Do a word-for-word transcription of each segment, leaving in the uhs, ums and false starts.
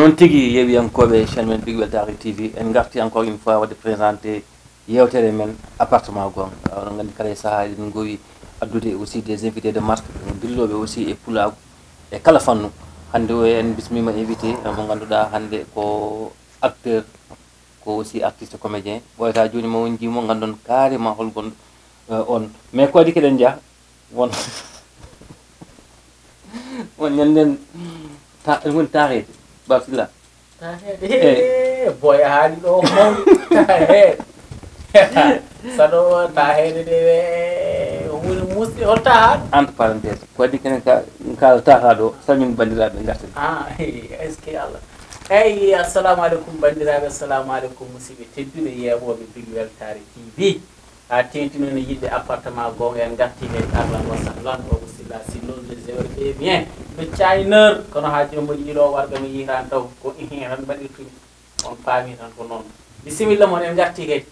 Noon tigi, yeeɓiyankooɓe chaîne men Big Weltaare T V, en ngarti encore une fois waɗde présenté yeewtere men appartement goonga. Oɗon nganndi kala e sahaa eɗen ngowi addude aussi des invités de marque, dillooɓe aussi e pulaagu e kala fannu. Hannde o en bismiima invité mo ngannduɗaa hannde ko acteur, ko aussi artiste comédien. Ɓooyata jooni ma won jii mo nganndon carrément hol gonɗo, euh, on. Mais ko adii keɗen njaha, won, won ñannden ta-, en woni taaheede, Baba Sylla. Taaheede. Eh. He, boy, a haali ɗo mawni. Taaheede. Saɗo taaheede de, woni muusde, hol taahaa? Entre parenthèse, ko adii kenen ka, ka taahaa ɗo, salmin banndiraaɓe ngarten. Ah, he, est-ce que Allah? Eyi, assalamu aleykum banndiraaɓe, assalamu aleykum musidɓe tedduɓe yeeɓooɓe Big Weltaare T V. Haa teeŋti noon e yiɗde appartement goonga, en ngartii heen, ahlan wa sahlan, o ko Sylla Sylla, je vous bien. Le Chiner, kono haa jooni mboɗo yiiloo warga mi yiiraani taw, ko ihin tan mbaɗirtumi. On paami tan ko noon. Bisimilla mon, en ngartii kadi.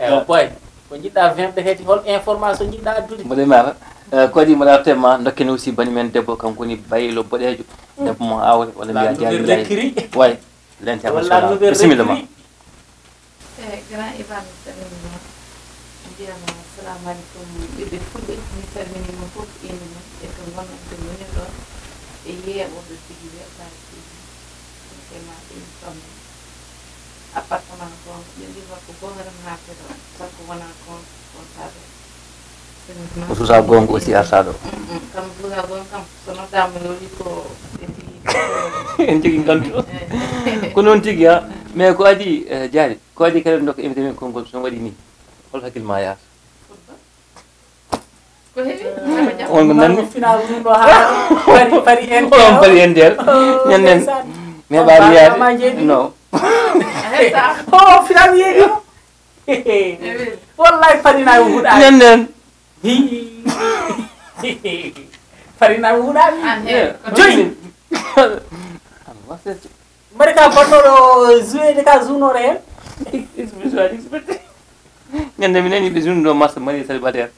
Ewa, boy, ko njiɗɗaa verde kadi, hol information njiɗɗaa addude? Mboɗo maata. Eh, ko adii mboɗo artema, ndokken aussi bani men debbo, kanko woni Baylo Boɗeejo. Mm. Debbo mo Aawre, walla mbiyaa Jaari Njaay. Way, l'international. Bisimilla ma. Eyi, Grand Ivan, mi salminiima. Mbiyama, assalamu aleykum, ɓiɓɓe fulɓe. Mi salminiima fof, innde mum e to ngonɗon, to ngonirɗon, e yeeɓooɓe Big Weltaare T V. Ɗum ko ma émission men. Appartement goonga, ɓe mbiima ko goonga tan haaldata, sabu wonaa goonga, on tawata. Ko suusa goonga aussi arta ɗo. Mm, mm. Kam suusa goonga kam, so noddaama, yo wi ko ɓe njogii. En njogii ngantu. Eh. Ko noon tigi, ha. Mais ko adii, eh, Jaari, ko adii kala ndokke invité men konngol, so waɗi nii, hol hakkille ma yaata? Ko heewi? On ko nanni? Final ɗum ɗo haa pari, pari en. On pari en der. Oh, ñanden. Ndeysaan. Mi heɓaani yaade. No. Oh, final yeeɗi o. Wallahi, pari na huɗaani. Ñanden. Hi. Pari na huɗaani. An he. Joyi. An wasete. Mbaɗi ka fotnoɗo joué de ka jounoɗo heen. Expression aɗa expecté. Ñande mi nani ɓe jounude o match mari célibataire.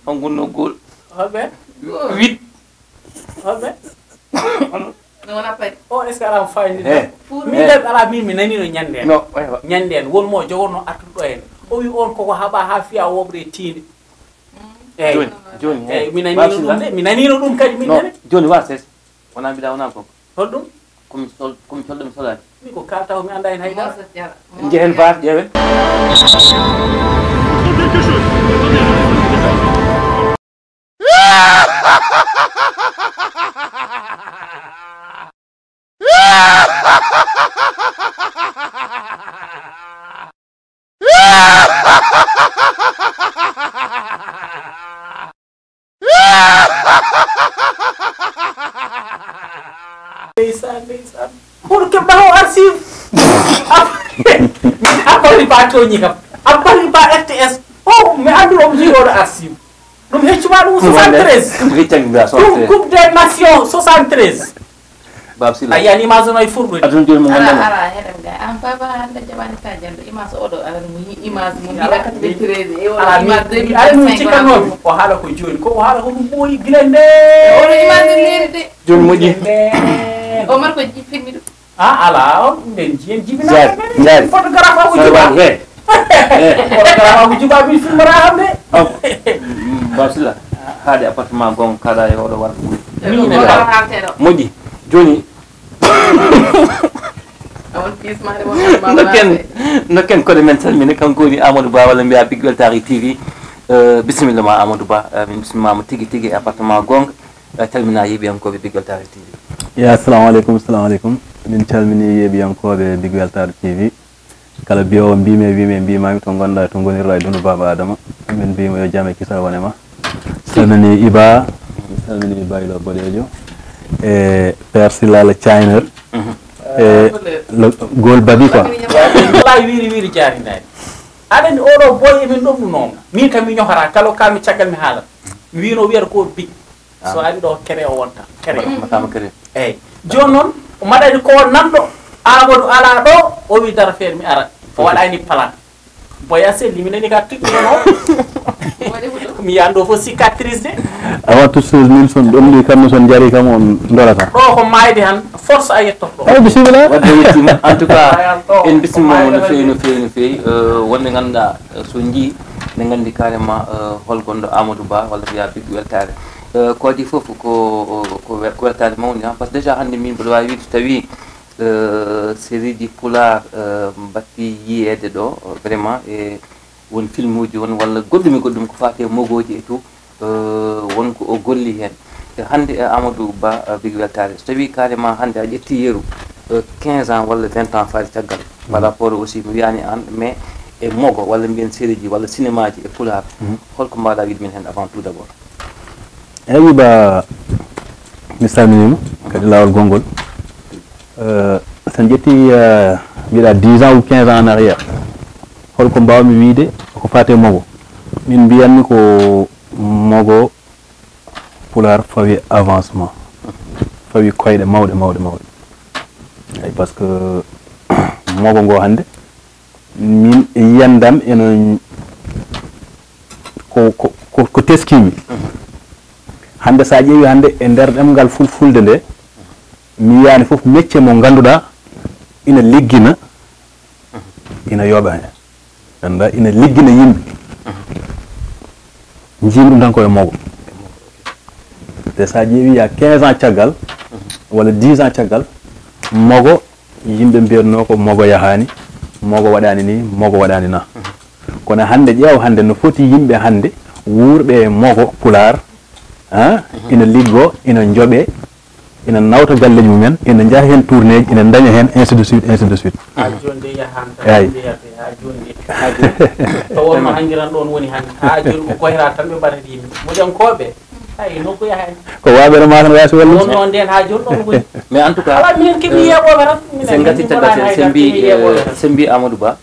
On gonno goal. Holɓe? Huit. Holɓe? No wona pari. O est-ce que ala fayni? Eh. Min kadi ala min mi nanino ñande. No, aywa. Ñande won mo jogonno artuɗo heen. O wi on koko haɓa ha fiya woɓre tiinde. Eyi. Joni, joni, eyi, mi nanino ɗum de, mi nanino ɗum kadi min. No, nene. Joni wa ses. Wona mbiɗa wona goonga. Holɗum? Komi sol-, komi solɗo mi solaani. Mi ko kalta ko mi annda heen hay dara. Mosa jara. Njehen vaar, ƴeewen. Ndeysaan, ndeysaan. Hono keɓɗa o archive? Abari ba tooñi kam. Abari ba R T S. O, mi anndu omo jogii oɗo archive. Ɗum heccuma ɗum soixante-treize. Ɗum heccanmi mbiya ɗum soixante-treize. Coupe des Nations soixante-treize. Baba Sylla. A yiyani image no e furɗude. Aduna joni mo ala, ngandamo. Ala, heɗen ga. An baba hande jaɓani ka jando image oɗo, ala mo yi image mo mbiɗa quatre-vingt-treize e oɗo ala, mi, image mi, ala, mi deux mille vingt-cinq cikkannomi. O haala ko joni, ko o haala ko ɗum ɓooyi gila nde. Oɗo image no neeri de. Joni moƴƴi. Nde. Omar ko ji filmi ɗum. Ah, ala, on ɓen jiyen jibina. Jaari, jaari. Photographe Abou Djouba. Photographe Abou Djouba, min filmora hande. Baba Sylla, haade appartement gonga kaɗa e oɗo wara. Min ne ka. Moƴƴi. Joni. Ndokken, ndokken koɗe men salminde, kanko woni Amadou Ba, walla mbiya Big Weltaare T V. Eh, bisimilla ma, Amadou Ba. Eh, min bisimilla ma tigi tigi e appartement Gonga. Eh, calmina yeeɓiyankooɓe Big Weltaare T V. Ya, assalamu aleykum, assalamu aleykum. Min calmini yeeɓiyankooɓe Big Weltaare T V. Kala biyowo mbimi e wimi e mbimami to ngonɗa e to ngonirɗa e dundu Baba Adama. Min mbimo yo jam e kisal wone ma. Salmini Iba, salmini Baylo Boɗejo. E Persilal Chiner. E lo- Gol Babi quoi. Wala wiiri wiiri jaari ndani. Aɗa anndi oɗo boy emin ɗomɗunomo. Min kam mi ñohata kala o kalmi caggal mi haalat. Mi wino wiyata ko big. So ari ɗo kere o wonta. Kere. Makama kere. Eyyi. Joni noon o maɗani ko nanɗo Amadou ala ɗo o wi dara feere mi ara. O waɗani plan. Boy a selli mi nani ka tuɗɗi noon o. Mi yiyani ɗo fof cicatrice de. Avant toute chose, min son ɗomɗi kam, son jari kam on dorata. Ɗo ko mayde han force a yettoto ɗo. Ay bisimilla. Wadde yettima en tout cas. En bisimilla mo no feewi no feewi no feewi. Eh, wonde ganduɗa, eh, so jii ne gandi carrément, eh, hol gonɗo Amadou Ba walla mbiya Big Weltare. Eh, ko adi foof ko ko wel- ko weltare mawni ha, par ce que déjà hande min mboɗo wawi wiide so tawi, eh, série ji pulaar, eh, mbatti yiyede ɗo vraiment e won film uji won walla goɗɗum e goɗɗum ko fati e mogoji e tout, eh, won ko o golli hen. E hande e Amadou Ba, eh, Big Weltare, so tawi carrément hande a ƴetti yeru, eh, quinze ans walla vingt ans faade caggal, par rapport aussi mi wiyani an mais e mogo walla mbiyen série ji walla cinéma ji e pulaar, holko mbawɗa wiide min hen avant tout d'abord? Eyyi Ba, mi salminima kadi laawol gonngol. Eh, so en ƴetti, eh, mbiɗa dix ans ou quinze ans en arrière, holko mbawmi wiide ko fate mogo? Min mbiyanmi ko mogo pulaar fawi avancement, fawi koyɗe mawɗe mawɗe mawɗe. Eyyi, par ce que mogo ngo hannde min e yiyandam eno ko, ko, ko, ko teskimi. Hannde so a ƴeewi hannde e nder ɗemngal fulfulde nde, mi yiyani fof métier mo ngannduɗaa ina liggina, ina yooɓa heen. Annda ina liggina yimɓe. Njiimi ɗum tan koye mogo. Te so a ƴeewi ya quinze ans caggal walla dix ans caggal, mogo yimɓe mbiyatno ko mogo yahani, mogo waɗani ni, mogo waɗani na. Kono hannde ƴeew hannde no foti yimɓe hannde wuurɓe e mogo pulaar, ha, ina liggo, ina njoɓe, ina nawta galleji mumen, ina njaha heen tourneeji, ina daña heen ainsi de suite, ainsi de suite. Ha joni de yahan tan Eyi. Mbiyate ha joni de ha joni. To wonno hankiran ɗon woni hannde ha joni ko koyra tan ɓe mbaɗata yimɓe moƴankooɓe. Ay nokku yahani. Ko waɓere ma tan wasi wallude. Wonno nden ha joni ɗon woni. Mais en tout cas, ala minen keɓi yeeɓoɓe tan. Minen sen gati tagga sen mbi sen mbi Amadou Ba,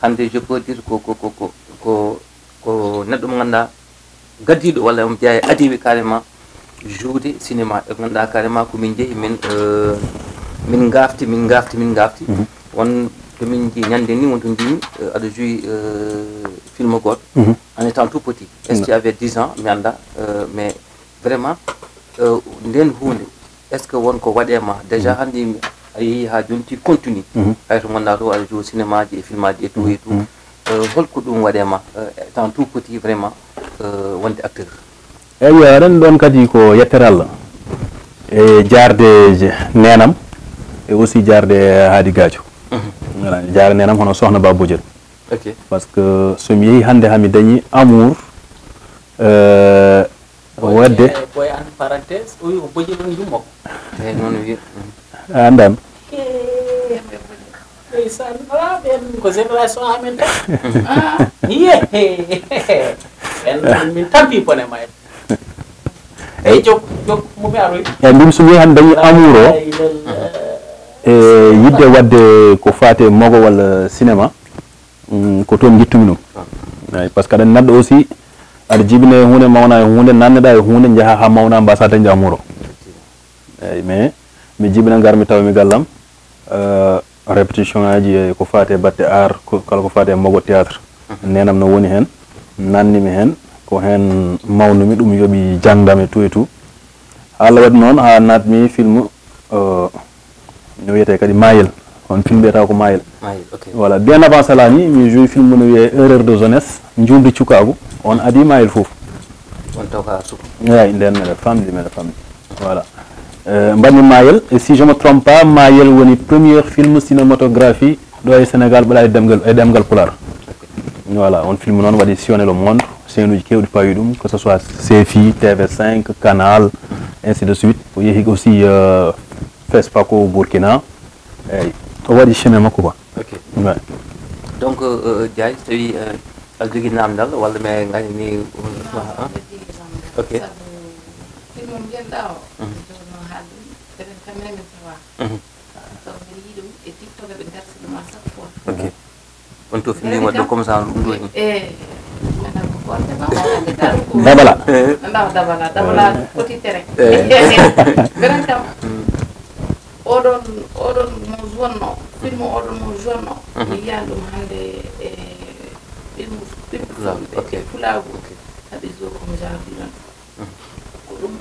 hannde je peux dire ko ko ko ko ko ko neɗɗo mo ngannduɗaa gaddiiɗo walla omo jeyaa e adiiɓe carrément joude cinéma ɓe ngannduɗaa carrément ko min njehi min, eh, min ngaafti min ngaafti min ngaafti. Won to min njii ñande ni won to mbiimi, eh, aɗa joui, eh, film gooto en étant tout petit, est ce que tu avais dix ans mi annda, eh, mais vraiment, eh, nden huunde est ce que won ko waɗe ma déjà hannde a yeehi ha joni ti continue? Hay to ngannduɗaa to aɗa joue cinéma ji e film aji e tout et tout. Eh, holko ɗum waɗe ma, eh, étant tout petit vraiment, eh, wonde acteur? Eyyi, aɗa anndi ɗon kadi ko yettere Allah e jaarde je- neenam e aussi jaarde Haadi Gaajo. Voilà, jaarde neenam hono Sohna Ba Bojel. Ok. Par ce que so mi yeehi hannde hami dañi amour, eh, wadde boy en parenthèse o wi ko bojel on yummo ko. Eyi noon wiya. A anndan? Ndeysaan, ala ɓen ko génération amen tan. Iye. En min tampi bone ma en. Eyi jok jok mo mi aroy. Eyi mbimi so mi han dañi amour o e yidde wadde ko fate mogo walla cinéma, mm, ko toon gittumi ɗum. Eyi par ce que aɗa neɗɗo aussi aɗa jibina e hunde mawna e hunde nanneɗa e hunde jaha ha mawna mbasa dañde amour o. Eyi mais mi jibina ngarmi taw mi gallam. Eh, répétition aji e ko fati e batte art, ko- kala ko fati e mogo théâtre. Nenam no woni hen, nannimi hen, ko hen mawnumi, ɗum yoɓi jangdam e tout et tout. Allah waɗi noon ha natmi film, eh, no wiyete kadi Mayel. On film mbiyata ko Mayel. Mayel, ok. Voilà, bien avant cela ni mi joui film no wiye Erreur de jeunesse, njuumri cukagu. On adi Mayel fof. On taw ka suka. Eyi nden meɗa famdi meɗa famdi. Voilà. Eh, mbaɗmi Mayel, et si je me trompe pas, Mayel woni premier film cinématographie ɗo e Sénégal ɓaɗa e ɗemgal e ɗemgal pulaar. Voilà, on film noon waɗi sillonné le monde, Chaîne uji keewɗi pawi ɗum, que ce soit CFI, TV cinq, Canal, ainsi de suite. O yehi aussi, euh, FESPACO Burkina. Eyyi, o waɗi chemin makko quoi. Ok. Ouais. Donc, euh, Diaye, so tawi, euh, aɗa jogii namdal walla mi ngani ni, ah, ok. Film mo mbiyanɗa o, mhm, jogono haalde ɗum, enen kam minen min sawa. Mhm. Taw mbiɗa yiɗi ɗum e TikTok, ɓe ngarti ɗum à chaque fois. Ok. On to filmima ɗo comme ça, ɗum ɗo ni. Eh, Dabala. Anda ko Dabala, Dabala foti tere. Eh. Beren kam, oɗon, oɗon mo jouanno, film oɗon mo jouanno, mhm, mi yiyan ɗum hannde e film, film Pulaar, ok, e Pulaagu. Ok. Haɓe jouer comme genre ɗiɗon. Mhm. Ko ɗum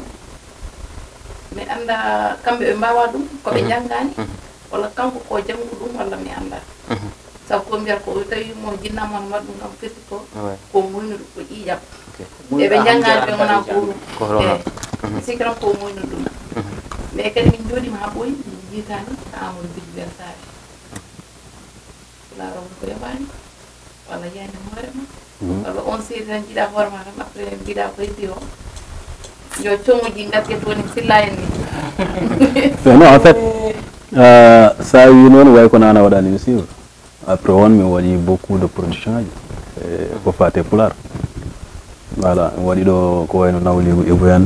mi annda, kamɓe ɓe mbawa ɗum, ko ɓe, mhm, njanngaani, mhm, walla kanko ko janngu ɗum, walla mi annda. Mhm. Sabu ko mbiyata ko, o tawi mo jinna mon waɗ ɗum kam firti ko, ouais, ko moynuɗo, ko ƴiiƴam. Ok. E ɓe njanngaani ɓe ngona ko ɗum. Ko hono, eh, mhm, mi sikki tan ko moynuɗo ɗum. Mhm. Mais kadi min njooɗiima haa ɓooyi, min njiitaani Amadou Bidi Bel Sare. Pulaar o ko yoɓaani, walla yiyani hoore ma, mhm, walla on seedi tan jiiɗa hoore ma tan, après mbiɗa ko heddi o. Yo comuji ngarti toon e silla en ni. Eh, non, en fait, euh, sa wi noon, way ko nana waɗani mi suivre. Après on, mi waɗi beaucoup de production aji, eh, ko fate Pulaar. Voilà, mi waɗi ɗo ko wayno Nawliigu Ibu en,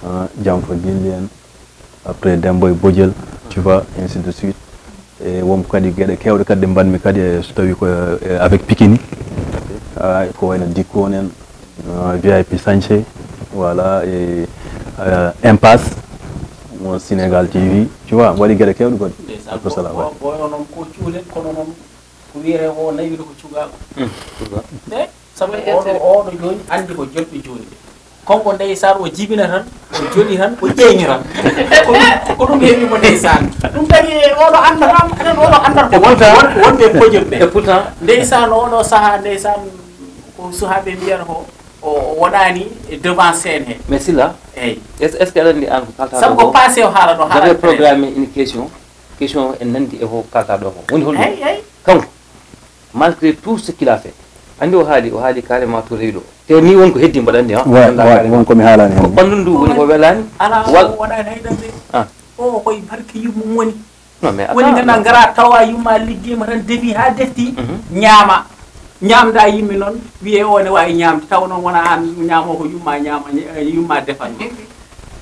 ah, Janfa Gilli en, après Demboy Bojel, tu vois, ainsi de suite. E won kadi geɗe kewɗe kadi ɗe mbanmi kadi, e so tawi ko, e, avec Pikini. Ah, ko wayno Dikko en, ah, V I P Sañse, voilà, e, ah, Impasse, mo Sénégal T V, tu vois, mi waɗi geɗe kewɗe goɗɗe. Ndeysaan, ko sala, bo-, ouais, bo-, boyo noon ko cuulen, kono noon ko wiyete o nawi ko cugaaɗo. Hmm, pourquoi? Eh, sabu oɗo, oɗo jooni anndi ko jolɓe jooni ɓe. Kanko ndeysaan o jibina tan, o joli tan, o ƴeeŋi tan. Ko ɗum, ko ɗum heewi mo ndeysaan. Ɗum tagi oɗo anndataa, aɗa oɗo anndata ko wonta, won-, wonɓe ko jolɓe. Et pourtant ndeysaan oɗo sahaa ndeysaan ko suhaaɓe mbiyata ko o, o woɗaani e devant scène he. Mais Silla, eyyi, est-ce, est-ce que aɗa anndi aan ko kaltaa ɗo ko? Sabu ko passé o haala ɗo, haala programme une question, question en nanndi e ko kaltaa ɗo ko. Woni holɗum? Eyyi, eyyi. Kanko, malgré tout ce qu'il a fait, anndi o haali, o haali carrément to rewi ɗo. Te ni won ko heddi mbaɗa anndi, ha? Ouais, ouais, won ko mi haalani hen. Ko ɓanndu ndu woni ko welaani. Ala, wal-, o waɗaani hay dande. Ah. O koye barke yummum woni. Non, mais woni attends, ngana non, ngara tawa yumma liggeema tan defi ha defti, mhm, ñaama. Ñaamda yimɓe noon, wiye o ne wawi ñaamde, tawa noon wona an ñaamo ko yumma ñaama, yumma defan.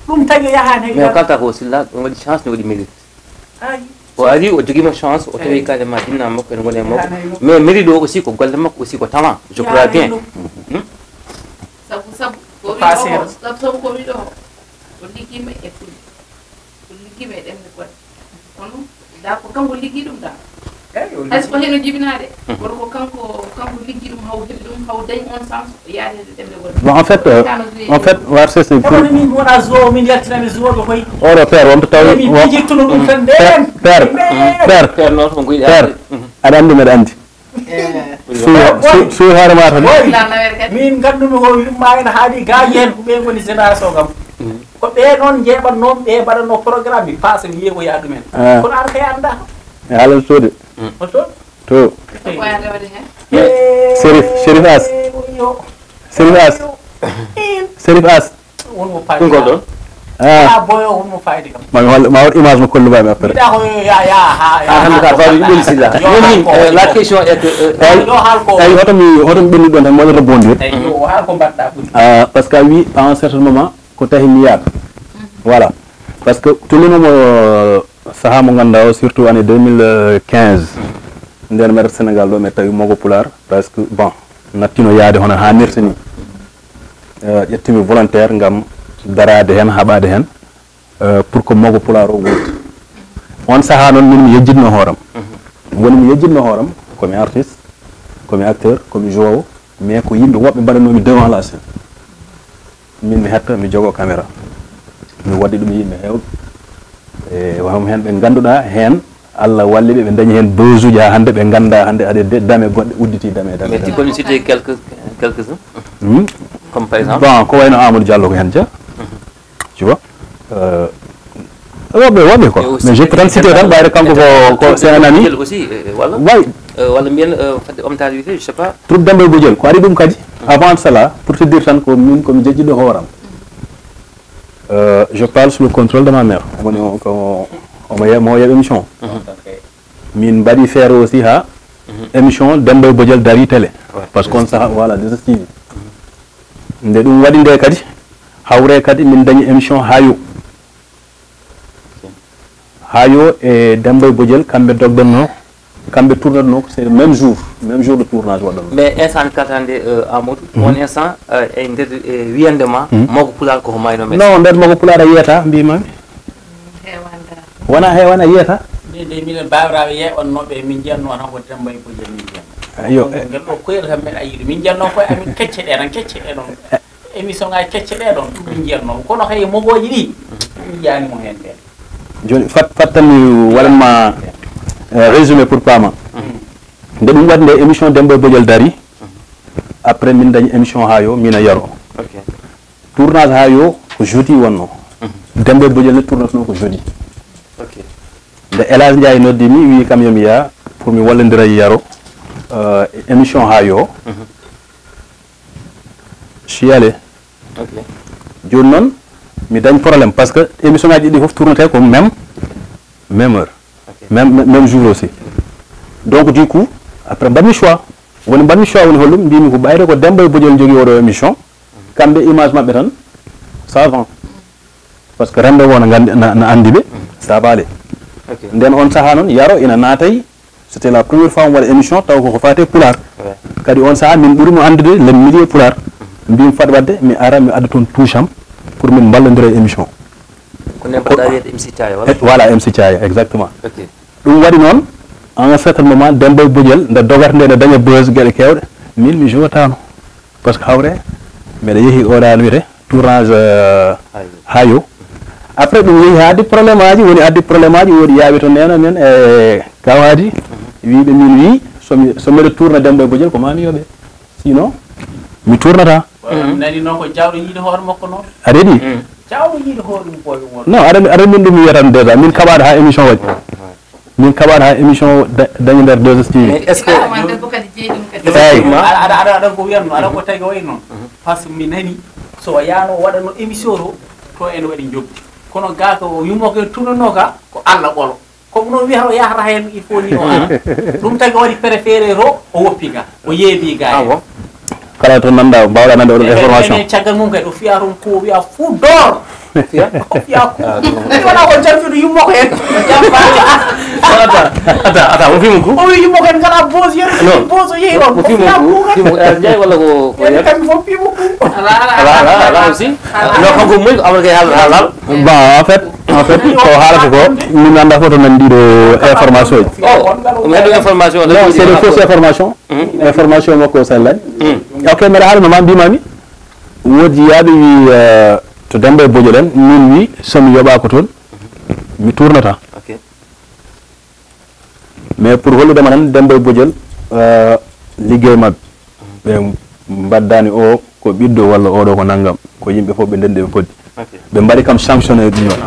Ɗum tagi o yahaani hay dara. Mais o kalta ko Silla, ɗum waɗi chance, ne waɗi mérite. Ayi. O ari, o jogiima chance, o tawi, eyi, kane ma jinna makko ene woni e makko. Yaani, no. Mais mairie ɗo aussi ko golle makko aussi ko tawa, je crois bien. Ɗum. Hmm? Sabu, sabu, ko wi ɗo, sabu, sabu ko wi ɗo, o liggiima e fulɓe. O liggiima e ɗemɗe goɗɗe. Kono, da ko kanko liggi ɗum da. Eyi, o liggi. Hay so ko heno jibinaade, hmm, kono ko kanko, kanko liggi ɗum, haw heɓi ɗum, haw dañi on sens, o yaade e ɗemɗe goɗɗe. Bon, en fait, euh, en fait, Warse, c'est pour... Kono min wona zo, min yaltinani zo ɗo koy. Oɗo père, wonto tawi min pijirtuno ɗum tan, père, père, père, père, noon ko yiɗi père, aɗa anndi mbeɗa anndi. Eh. Suuy ho-, suuy, suuy hoore ma tan. Boy, min nganndu-mi ko yumma en haali gaaji heen, ko ɓe ngoni génération kam. Mm. Ko ɓe noon njeeɓatnoo, ɓe mbaɗatnoo programme, mi paasa, mi yeeɓoya ɗumen. Ah. Kono an kay anndaa. E haalal soode. Mm. Ko toon? To. Ko ɓooyaade waɗi heen? Eh, Serif, Serif As. Yo. Serif As. Yo. Serif As. Won mo faami. Ɗum ko ɗon? Ah. Ah, boyo, won mo faayde kam. Ma mi holla, ma waɗ image mo kollu ma mi après. Mbiɗa ko ya, ya, ha, ya, ah, hannde ka faami ɗum Silla. Yo, min, haalko, eh, la question est que, eh, eyi, yo, haalko. Eyi, hoto mi, hoto mi ɓenni ɗon tan, mi waɗa rebondir. Eyi, yo, haalko mbaɗɗa ɓuri. Ah, parce que a wi, à un certain moment, ko tahi mi yaaka. Voilà. Parce que tolninomo, euh, saha mo ganduɗa o, surtout année deux mille quinze, nder mbeɗa Sénégal ɗo, mi tawi Mogo Pulaar, presque, bon, nattino yaade hono hannirta ni. Eh, ƴettumi volontaire ngam daraade heen, haɓaade heen, eh, pour que Mogo Pulaar o wuurta. On sahaa noon, min mi yejjitno hooram. Woni mi yejjitno hooram, komi artiste, komi acteur, komi joueur, mais ko yimɓe woɓɓe mbaɗanoomi devant la scène. Min mi hetta, mi jogo caméra. Mi waddi ɗum yimɓe heewɓe. E won heen ɓe ngannduɗaa heen, Allah walli ɓe, ɓe dañi heen buzzuuji haa hannde, ɓe nganndaa hannde aɗa de-, dame goɗɗe udditi, dame, dame, mais dame. Tu peux nous citer quelques, quelques-uns? Hmm? Comme par exemple? Bon, ko wayno Amadou Diallo ko heen jeyaa. Mhm. Tu vois? Euh, woɓɓe, woɓɓe quoi. Mais aussi, mais je peux tan citer tan, ɓayre kanko ko, ko c'est un ami. Aussi, euh, walla? Way. Euh, walla mbiyen, euh, fadde omtaade wiyte, je sais pas. Troupe Demba Bojel, ko ari ɗum kadi. Avant cela, pour te dire tan ko min komi jeƴƴiɗo hooram. Euh, je parle sous le contrôle de ma mère. Woni o- ko omo ye- mo yeɓa émission. Min mbaɗi feere aussi ha émission Demba e Bojel dari télé. Parce que on saha, voilà, deux S T V. Nde ɗum waɗi nde kadi, hawre kadi min dañi émission Hayo. Hayo e Demba e Bojel, kamɓe dogdanno, kamɓe tournatno, c'est le même jour, même jour de tournage waɗanno. Mais instant kaltande, euh, Amadou, on instant, euh, e nder, euh, wiyande ma, Mago Pulaar ko ko mayno mes. Non, nder Mago Pulaar a yiyata, mbimami. Wona heewana yiyata. Min de miɗen baawiraaɓe yeeɓannooɓe, min njiyatnoo tan ko Demba e Bojel min njiyatnoo. Ayo. Ngel ɗo koyre tan mbeɗa yiɗi. Min njiyatnoo koye amin kecce ɗe tan, kecce ɗe ɗon. Émission ngaji kecce ɗe ɗon, ɗum min njiyatnoo. Kono kay mogooji ɗi, min njiyaani mo heen ɓeen. Jooni fat- fattan mi waɗan ma, eh, résumé pour paama. Nde ɗum waɗi nde émission Demba e Bojel dari, après min dañi émission Hayo, min e Yaro. Ok. Tournage Hayo ko jeudi wonno. Demba e Bojel ne tournatno ko jeudi. Ok. Nde Elage Ndiaye noddi mi, wi kam yomi yaa pour mi wallondira e Yaro, euh, émission Hayo. Je suis allé. Ok. Jooni noon mi dañ problème parce que émission ngaji ɗi fof tournete ko même, même heure. Ok. Même, même jour aussi. Donc du coup, après mbaɗmi choix. Woni mbaɗmi choix woni holɗum? Mbimi ko ɓayde ko Demba e Bojel jogui oɗo émission. Kamɓe image maɓɓe tan, ça va. Parce que remɓe wo na gandi, na, na andi ɓe, ça va aller. Ok. Nden on saha noon Yaro ina naatay, c'était la première fois mo waɗa émission taw koko fate Pulaar. Ouais. Kadi on saha min ɓuri mo andude le milieu Pulaar. Mbimi fat wadde mi ara mi adda toon touche am pour min mballodira e émission. Ko nden mbaɗɗa wiyede M C Thiaye, wala? Eh, voilà, M C Thiaye, exactement. Ok. Ɗum waɗi noon, en un certain moment, Demba e Bojel, nde dogata nde, nde daña buzz, geɗe kewɗe, min mi jowataano. Parce que hawre, mbeɗa yehi oɗa no wiyete, tournage, euh, Hayo. Hayo. Après, ɗum yehi haa addi problème aji, woni addi problème aji, woodi yaawi to nena men, e Kawadi, wiiɓe min wii, so mi, so mbeɗa tourna Demba e Bojel, ko ma mi yoɓe. Sinon, mi tournata. Wala mi nani noon ko jawɗo yiide hoore makko noon. A reedi? Jawɗo yiide hoore mum boy won. Non, aɗa, aɗa min ɗum mi wiyata déjà. Min kaɓaɗo ha émission waɗi. Min kaɓaɗo ha émission da-, dañi nder deux S T V. Mais est-ce que Ah, man debbo kadi jeyi ɗum kadi. Eyi. Aɗa, aɗa, aɗa, aɗa ko wiyatno, aɗa ko tagi wayi noon. Parce que mi nani so o yaano waɗano émission to, to ene waɗi jobdi. Kono ga ko yummo ko tunanno ka, ko Allah ɓolo. Comme noon wiyata o yahata heen, il faut ni o ara. Ɗum tagi o waɗi préféré to, o woppi ga, o yeebi ga. Ah bon? Kala to nanda, mbawɗa nande oɗon information. Caggal mum kadi, o fiya toon ko wiya fou d'or. Fiya? O fiya ko. Mi wona ko jarfiɗo yummo ko heen. Ata, ata, ata, o fimo ko? O wi yummo ko heen ngala boos yen. Non. Boos o yehi ɗon. O fimo ko? Fimo ko Elage Ndiaye walla ko, ko Elage? Kamɓe fof fimo ko. Ala, ala, ala, ala aussi. Non, kanko moy ko Amadou Gaye haala, haala, haala. Bon, en fait, en fait, ko haalata ko, min annda fof to nani ɗiɗo information ji. Oh, omo heɗo information. Non, c'est des fausses informations. Information makko o sellani. Ok, mbeɗa haalano ma mbimami. Woodi yaaɓe wi, euh, to Demba e Bojel en, min wi, somi yoɓa ko toon, mi tournata. Ok. Mais pour hollude ma tan, Demba e Bojel, euh, liggey maɓɓe. Ɓe mbaddani o ko ɓiɗɗo walla oɗo ko nanngam. Ko yimɓe fof ɓe ndenndi ɓe poddi. Ok. Ɓe mbaɗi kam sanctionné e ɗum ɗon.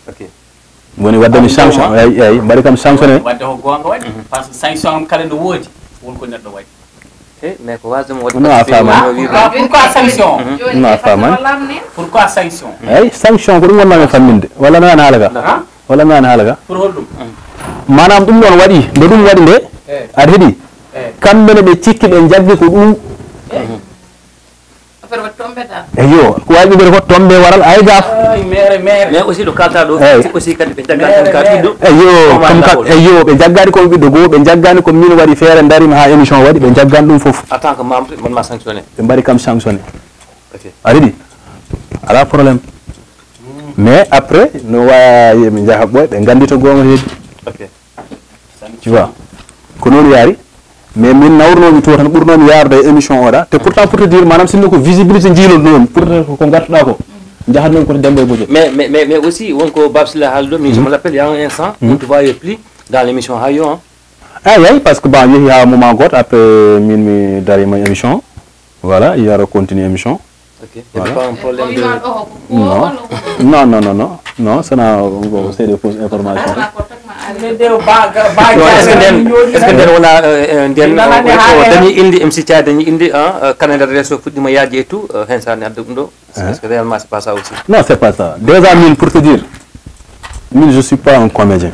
Ok. Woni wadde mi sanction, eyi, eyi, mbaɗi kam sanctionné. Wadde ko goonga waɗi, par ce que sanction am kala no woodi, won ko neɗɗo waɗi. Eh, mais ko wasde mo waɗi. Non, a faamani. Pourquoi, pourquoi sanction? Non, a faamani. Pourquoi sanction? Eyi, sanction ko ɗum wonnoo mi famminde. Walla mi wiyani haala ka? Walla mi wiyani haala ka? Pour holɗum? Maanaam ɗum ɗon waɗi, nde ɗum waɗi nde, aɗa heɗi? Kamɓe ne ɓe cikki ɓe jaggi ko ɗum. Affaire waɗi tombe dal. Eyo, ko wawi ɓe ko tombe waral ay gaf. Ay, mere, mere. Mais aussi ɗo kalta ɗo, eyi, aussi kadi ɓe jagga toon ka ɓiɗɗo. Eyo, comme ka, eyo, ɓe jaggani ko ɓiɗɗo goo, ɓe jaggani ko min waɗi feere darima ha émission waɗi, ɓe jaggani ɗum fof. En tant que membre, man ma sanctionné. Ɓe mbaɗi kam sanctionné. Ok. A reedi? Ala problème. Mais après, no wawi ɓe jaha ɓoy, ɓe gandi to goonga heedi. Ok. Tu vois? Ko noon yaari. Mais min nawrunoomi to tan, ɓurnoomi yaarude e émission oɗa. Te pourtant, pour te dire, maanaam, sinno ko visibilité njiilotnoomi, pour te ko ngartuɗaa ko, njahatnoomi ko to Demba e Bojel. Mais, mais, mais, mais aussi, won ko Bab Silla haali ɗo, min, je me rappelle, il y a un instant, on ne te voyait plus dans l'émission Hayo, hein. Ah, oui, parce que, bon, yehi haa moment gooto, après, min mi darima émission. Voilà, Yaro continue émission. Ok. Il y avait pas un problème de... Non. Non, non, non, non. Non, ça n'a, c'est des fausses informations. Ande de ba ga ba Non, est-ce que nden, est-ce que nden wona euh, euh, nden Nana euh, ne o haala. Dañi indi M C Thia, dañi indi ah, euh, Canada Reso fuɗɗima yaaji e tout, euh, hen sa ne adda ɗum ɗo. Est-ce que réellement c'est pas ça aussi? Non, c'est pas ça. Déjà, min, pour te dire, min, je suis pas un comédien.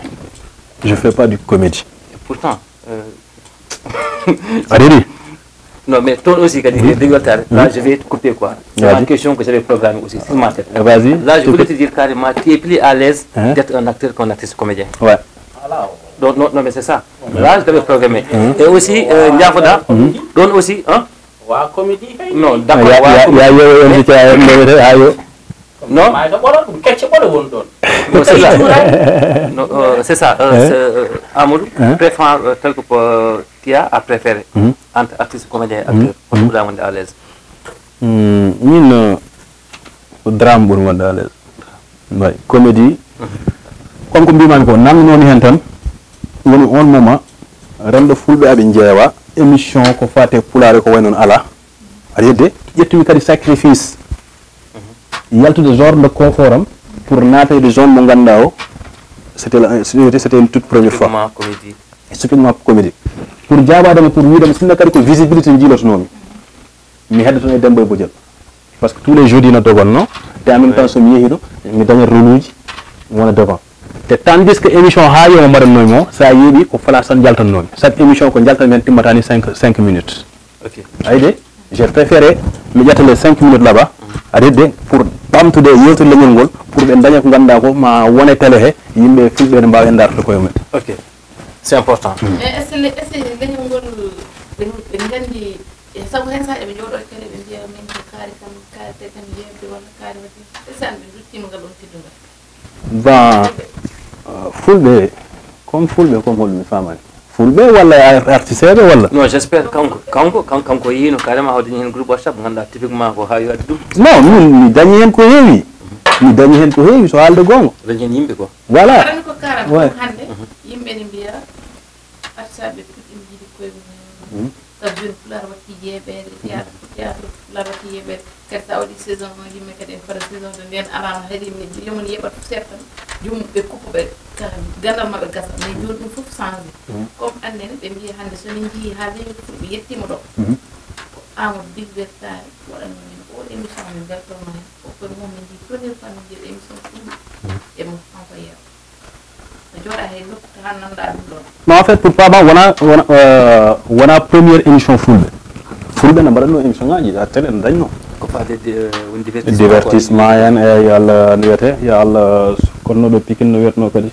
Je fais pas du comédie. Et pourtant, euh, A riri. Non, mais toi aussi, kadi, de weltaare. Là, je vais te couper quoi. C'est Vas-y. Ma question que j'avais programmée aussi, sur ma tête. Eh, vas-y. Là, je Tu voulais peux- te dire carrément, tu es plus à l'aise Hein? D'être un acteur qu'un artiste comédien. Ouais. Donc, non, non, mais c'est ça. Là, je t'avais programmé. Et aussi, euh, Ndiafoda, donc aussi, hein? Wa comédie kay. Non, Ah, d'accord. ya Voilà, ya comme- ya yewo M C Thia en ɗo wiyete ha yo. Non, Maa ka ɓolo ɗum kecce ɓolo won ɗon. non, c'est ça. Non, euh, c'est ça. Euh, c'est, euh, Amadou, Hein? préfère, euh, tel que euh, tu as à préférer Mhm. Entre artiste comédien et acteur, pour que vous à l'aise. Hmm, min euh, ko drame ɓuri wonde à l'aise. Way, comédie. Comme ko mbimami ko, nangnoomi hen tan, woni on moment, renndo fulɓe aɓe njeewa émission ko fate pulaare ko way noon ala. Aɗa yedde, ƴettumi kadi sacrifice. Yaltude genre de confort am pour naatayde zone mo ngannduɗaa o, c'était la- c'était c'était une toute première fois. Comment comédie. Strictement comédie. Pour jaabaade mo, pour wiide mo, sinno kadi ko visibilité njiilotonoomi. Mi hedda toon e Demba e Bojel. Parce que tous les jeudis no dogonno, te en même temps so mi yehi ɗo, mi daña rôle uji wona devant. Te tandis que émission ha yo mo mbaɗannoy mo, sa yeeɓi ko fala tan jaltannoomi. Chaque émission ko jaltan men timmata ni cinq, cinq minutes. Ok. Ayde, j'ai préféré mi ƴetta les cinq minutes là-bas, adede pour ɓamtude yewtude leñol ngol, pour ɓe daña ko ngannduɗaa ko ma wone télé he, yimɓe fulɓe ne mbaawa hen dartude koye mumen. Ok. C'est important. E est-ce que est-ce que leñol ngol ɓe ɓe nganndi e sabu hen sahaji ɓe jooɗo kadi ɓe mbiya min ko kaari kam kaari te kam yeewde walla kaari waɗi est-ce que an ɓe nduttima ngal on teddungal? Bon, euh, fulɓe, comme fulɓe, comme holɗum mi faamani. Fulɓe walla ar- artisteɓe walla? Non, j'espère kanko kanko kanko kanko yiino carrément o dañi hen groupe WhatsApp ngannduɗaa typiquement ko ha yo addi ɗum. Non, min mi dañi hen ko heewi. Mi dañi hen ko heewi so haalde goonga. Dañi hen yimɓe ko. Voilà. Arani ko kaara Ouais. Hannde yimɓe ne mbiya arsaɓe puɗɗima yiɗi koye mumen. Sabu jeune pulaar watti yeeɓeede théâtre théâtre pulaar watti yeeɓeede. Kadi sa waɗi saison o yimɓe kadi en para saison de nden alano hari yomon yeɓat fof seeɗa tan. Joomum ɓe kuppa ɓe kala gandal maɓɓe gasa mais joni ɗum fof changé. Comme annene ɓe mbiya hannde so min jeehi ha leñol fulɓe yettima ɗo. Ko Amadou Big Weltare waɗanno min o émission min beltorno hen o koye mum min mbi première fois min mbiya émission fulɓe e mo kanko yeewa. No jooɗa he nokku to han nannda ɗum ɗon. Non, en fait, pour pas mal, wona wona euh, wona première émission fulɓe. Fulɓe ne mbaɗatno émission ngaji ha télé ne dañno. Ko fate woni divertissement. Divertissement en e yo Allah no wiyete yo Allah konnoɗo pikin no wiyatno kadi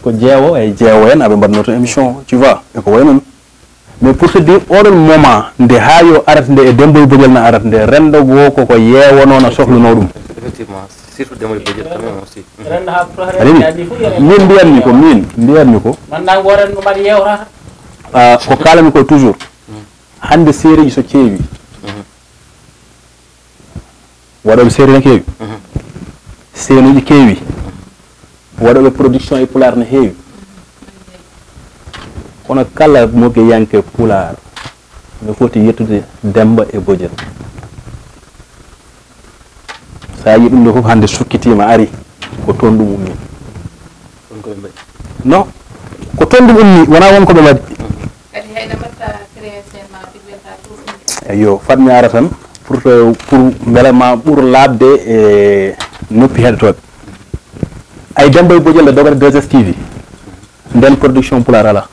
ko jeewo e jeewo en aɓe mbaɗno to émission tu vois e ko way noon. Mais pour te dire oɗon moment nde ha yo arat nde e demboy bojel na arat nde rendo goo koko yeewono na sohluno ɗum. Effectivement, surtout demboy bojel quand même aussi. Renndo ha pour Aɗa yiɗi? Min mbiyatmi ko min mbiyatmi ko manda ngo renndo mbaɗi yewtata. Ah, ko kalami ko toujours hannde seereji so keewi waɗoɓe seeɗa ne keewi seenuji keewi waɗoɓe production e pulaar ne heewi kono kala mogeyanke pulaar ne foti yettude demba e bojel sa yi ɗum ɗo fof hannde sukkitima ari ko toon ɗum ummi Ɗum ko ɓe mbaɗi. Non, ko toon ɗum ummi wona won ko ɓe mbaɗi. Kadi hayɗa mbatta création ma ɓe welta toon ɗum. Eyo, fat mi ara tan pour que pour mbele ma ɓur laaɓde e noppi heɗotooɓe. Ay Demba e Bojel e dogata deux S T V. Nden production pulaar ala.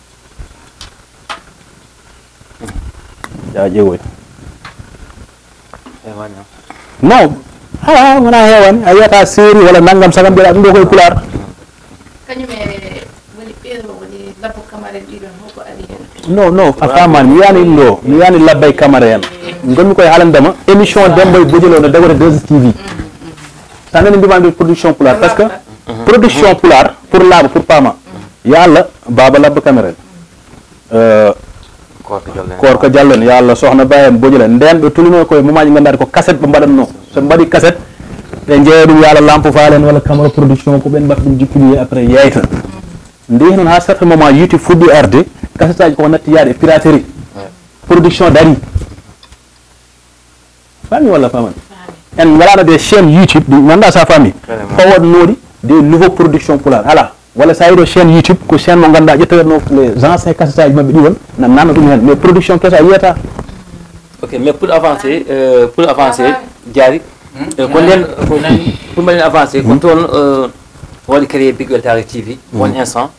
Ya ƴeewoy. Heewani am. Non, ala wona heewani a yiyata série wala nanngam sagam mbiɗa ɗum ɗo koye pulaar. Kañum e woni ɓeeɗo woni labbo kamaren ɗiɗon hoko ari hen. Non non a faamani mi wiyani ɗum ɗo mi wiyani labbay camara en gonmi koye haalandema émission Demba e Bojel o no dogata deux S T V. Sa nani mbimami ɗo production pulaar parce que production pulaar pour laaɓa pour paama ya Allah baaba labba camara en. Koor ko jolle. Koor ko jallen ya Allah sohna ba en bojule nden ɓe tulino koye momaji ganduɗa ko cassette ɓe mbaɗatno so ɓe mbaɗi cassette ɓe jeeya ɗum ya Allah lampo faale en walla camara production ko ɓen mbaɗa ɗum jippuɗi après yeyta. Nde noon ha certain moment youtube fuɗɗi arde cassette aji koko natti yaade e piraterie production dari. Faami walla faamani? En ngalano des chaînes youtube ɗi ganduɗa sa faami fawatnoɗi des nouveaux production pulaar ala. Walla so a yeeyi ɗo chaîne YouTube, ko chaîne mo ngannduɗaa ƴettata no les anciens cassettes aji maɓɓe ɗi won, na nanna ɗum heen. Mais production keso a yiyata. Ok, mais pour avancer, euh, pour avancer, Diary, euh, ko nden, ko, pour mbaɗen avancer, ko toon, euh, waɗi créé Big Weltare T V, won instant.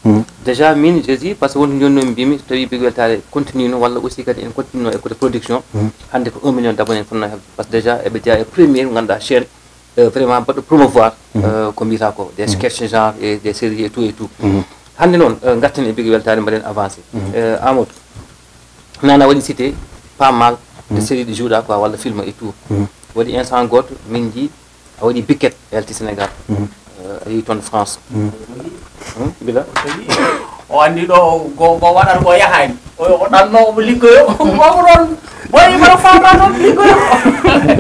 Déjà, min, je dis, parce que won jooni noon mbimi, so tawi Big Weltare continue no, walla aussi kadi en continue no e côté production, hannde ko un million d'abonnés en fotno heɓde. Parce que déjà, eɓe jeyaa e premier, ngannduɗaa chaîne, euh, vraiment mbaɗɗo promouvoir, euh, ko mbiyata ko, des sketchs genre, et des séries et tout et tout. Hannde noon, euh, ngarten e Big Weltare, mbaɗen avancé. Euh, Amadou, nana waɗi cité pas mal de séries ɗi jouɗa quoi, walla film et tout. Waɗi instant gooto, min njii a waɗi Biket, yalti Sénégal. Euh, a yehi toon France. Hmm, bila? O anndi ɗo go, go waɗata ko yahaani. O, o ɗanno omo liggoyo. Omo ɗon. Boy, mbaɗa faama ɗon liggoyo.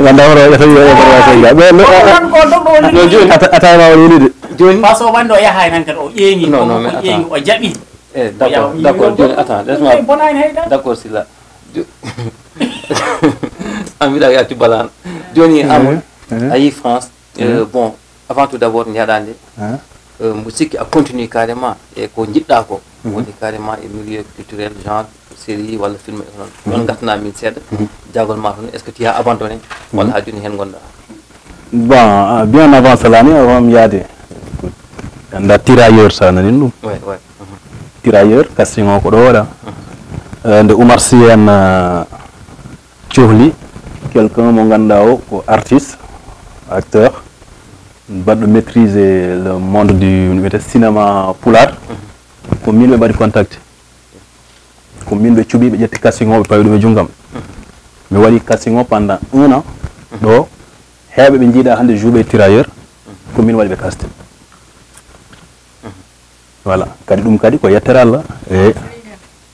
Wanda woro, ɓe tawi woro, woro, woro, woro. Ɓe, no, o ɗan ko ɗon ɗo liggoyo. Jooni. Ata, ata ma woni wulude. Jooni. Parce que o wandi o yahaani han kadi, o ƴeeŋi. Non, non, mais o ƴeeŋi, attends. O jaɓi. Eh, d'accord, d'accord, jooni, attends, laisse-moi. Bonaani hay dara. D'accord, Sila. Jo-, an mbiɗa yalti balaan. Jooni, Amadou, a yehi France. Euh, bon, avant tout d'abord, njaɗande. Euh, mbo sikki a continue carrément e ko njiɗɗa ko. Woni carrément e milieu culturel, genre série walla film e hono. Ɗon ngartana min seeɗa. Jagol ma toon, est-ce que tu as abandonné? Walla ha jooni heen ngonɗa? Bon, euh, bien avant cela, ni avant mi yaade, anda Tirailleurs, sa nani ɗum? Ouais, ouais. Tirailleurs, casting o ko ɗo waɗa. Euh, nde Oumar Sy en, euh, cohli quelqu'un mo ngannduɗaa o ko artiste, acteur, baɗɗo maîtriser le monde du, no wiyete, cinéma pulaar. Ko min ɓe mbaɗi contact. Ko min ɓe cuɓi, ɓe ƴetti casting o, ɓe pawi ɗum e junngam. Mi waɗi casting o pendant un an. Ɗo, heewɓe ɓe njiiɗa hannde jouɓe e Tirailleurs, ko min waɗi ɓe casting. Voilà. Kadi ɗum kadi ko yettere Allah. E,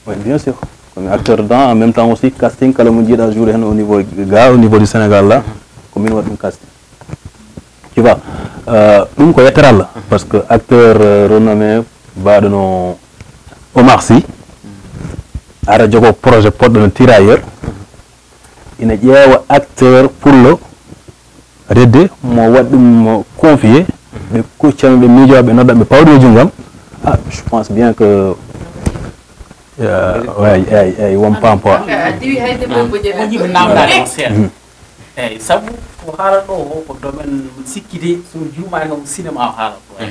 oui, bien sûr. Ko mi acteur dedans, en même temps aussi casting, kala mo njiiɗa jouer heen au niveau, ga au niveau du Sénégal là, ko min waɗi ɗum casting. Tu vois, euh, ɗum ko yettere Allah, parce que acteur, euh, renommé, mbaɗo no Omar Sy, ara jogo projet poɗɗo no Tirailleurs, ina ƴeewa acteur pullo, redde mo waɗi ɗum mo confié, ɓe kuccano, ɓe miijo, ɓe nodda, ɓe pawɗi e junngam. Ah, je pense bien que, euh, ouais, ay, ay, won pampo. A diwi hay debbo e bojel. Ko jiɗi namdaade mo seeɗa. Eyyi, sabu ko haalata ɗo o, ko domaine sikkiti, so mi juumaani, ko cinéma o haalata ɗo.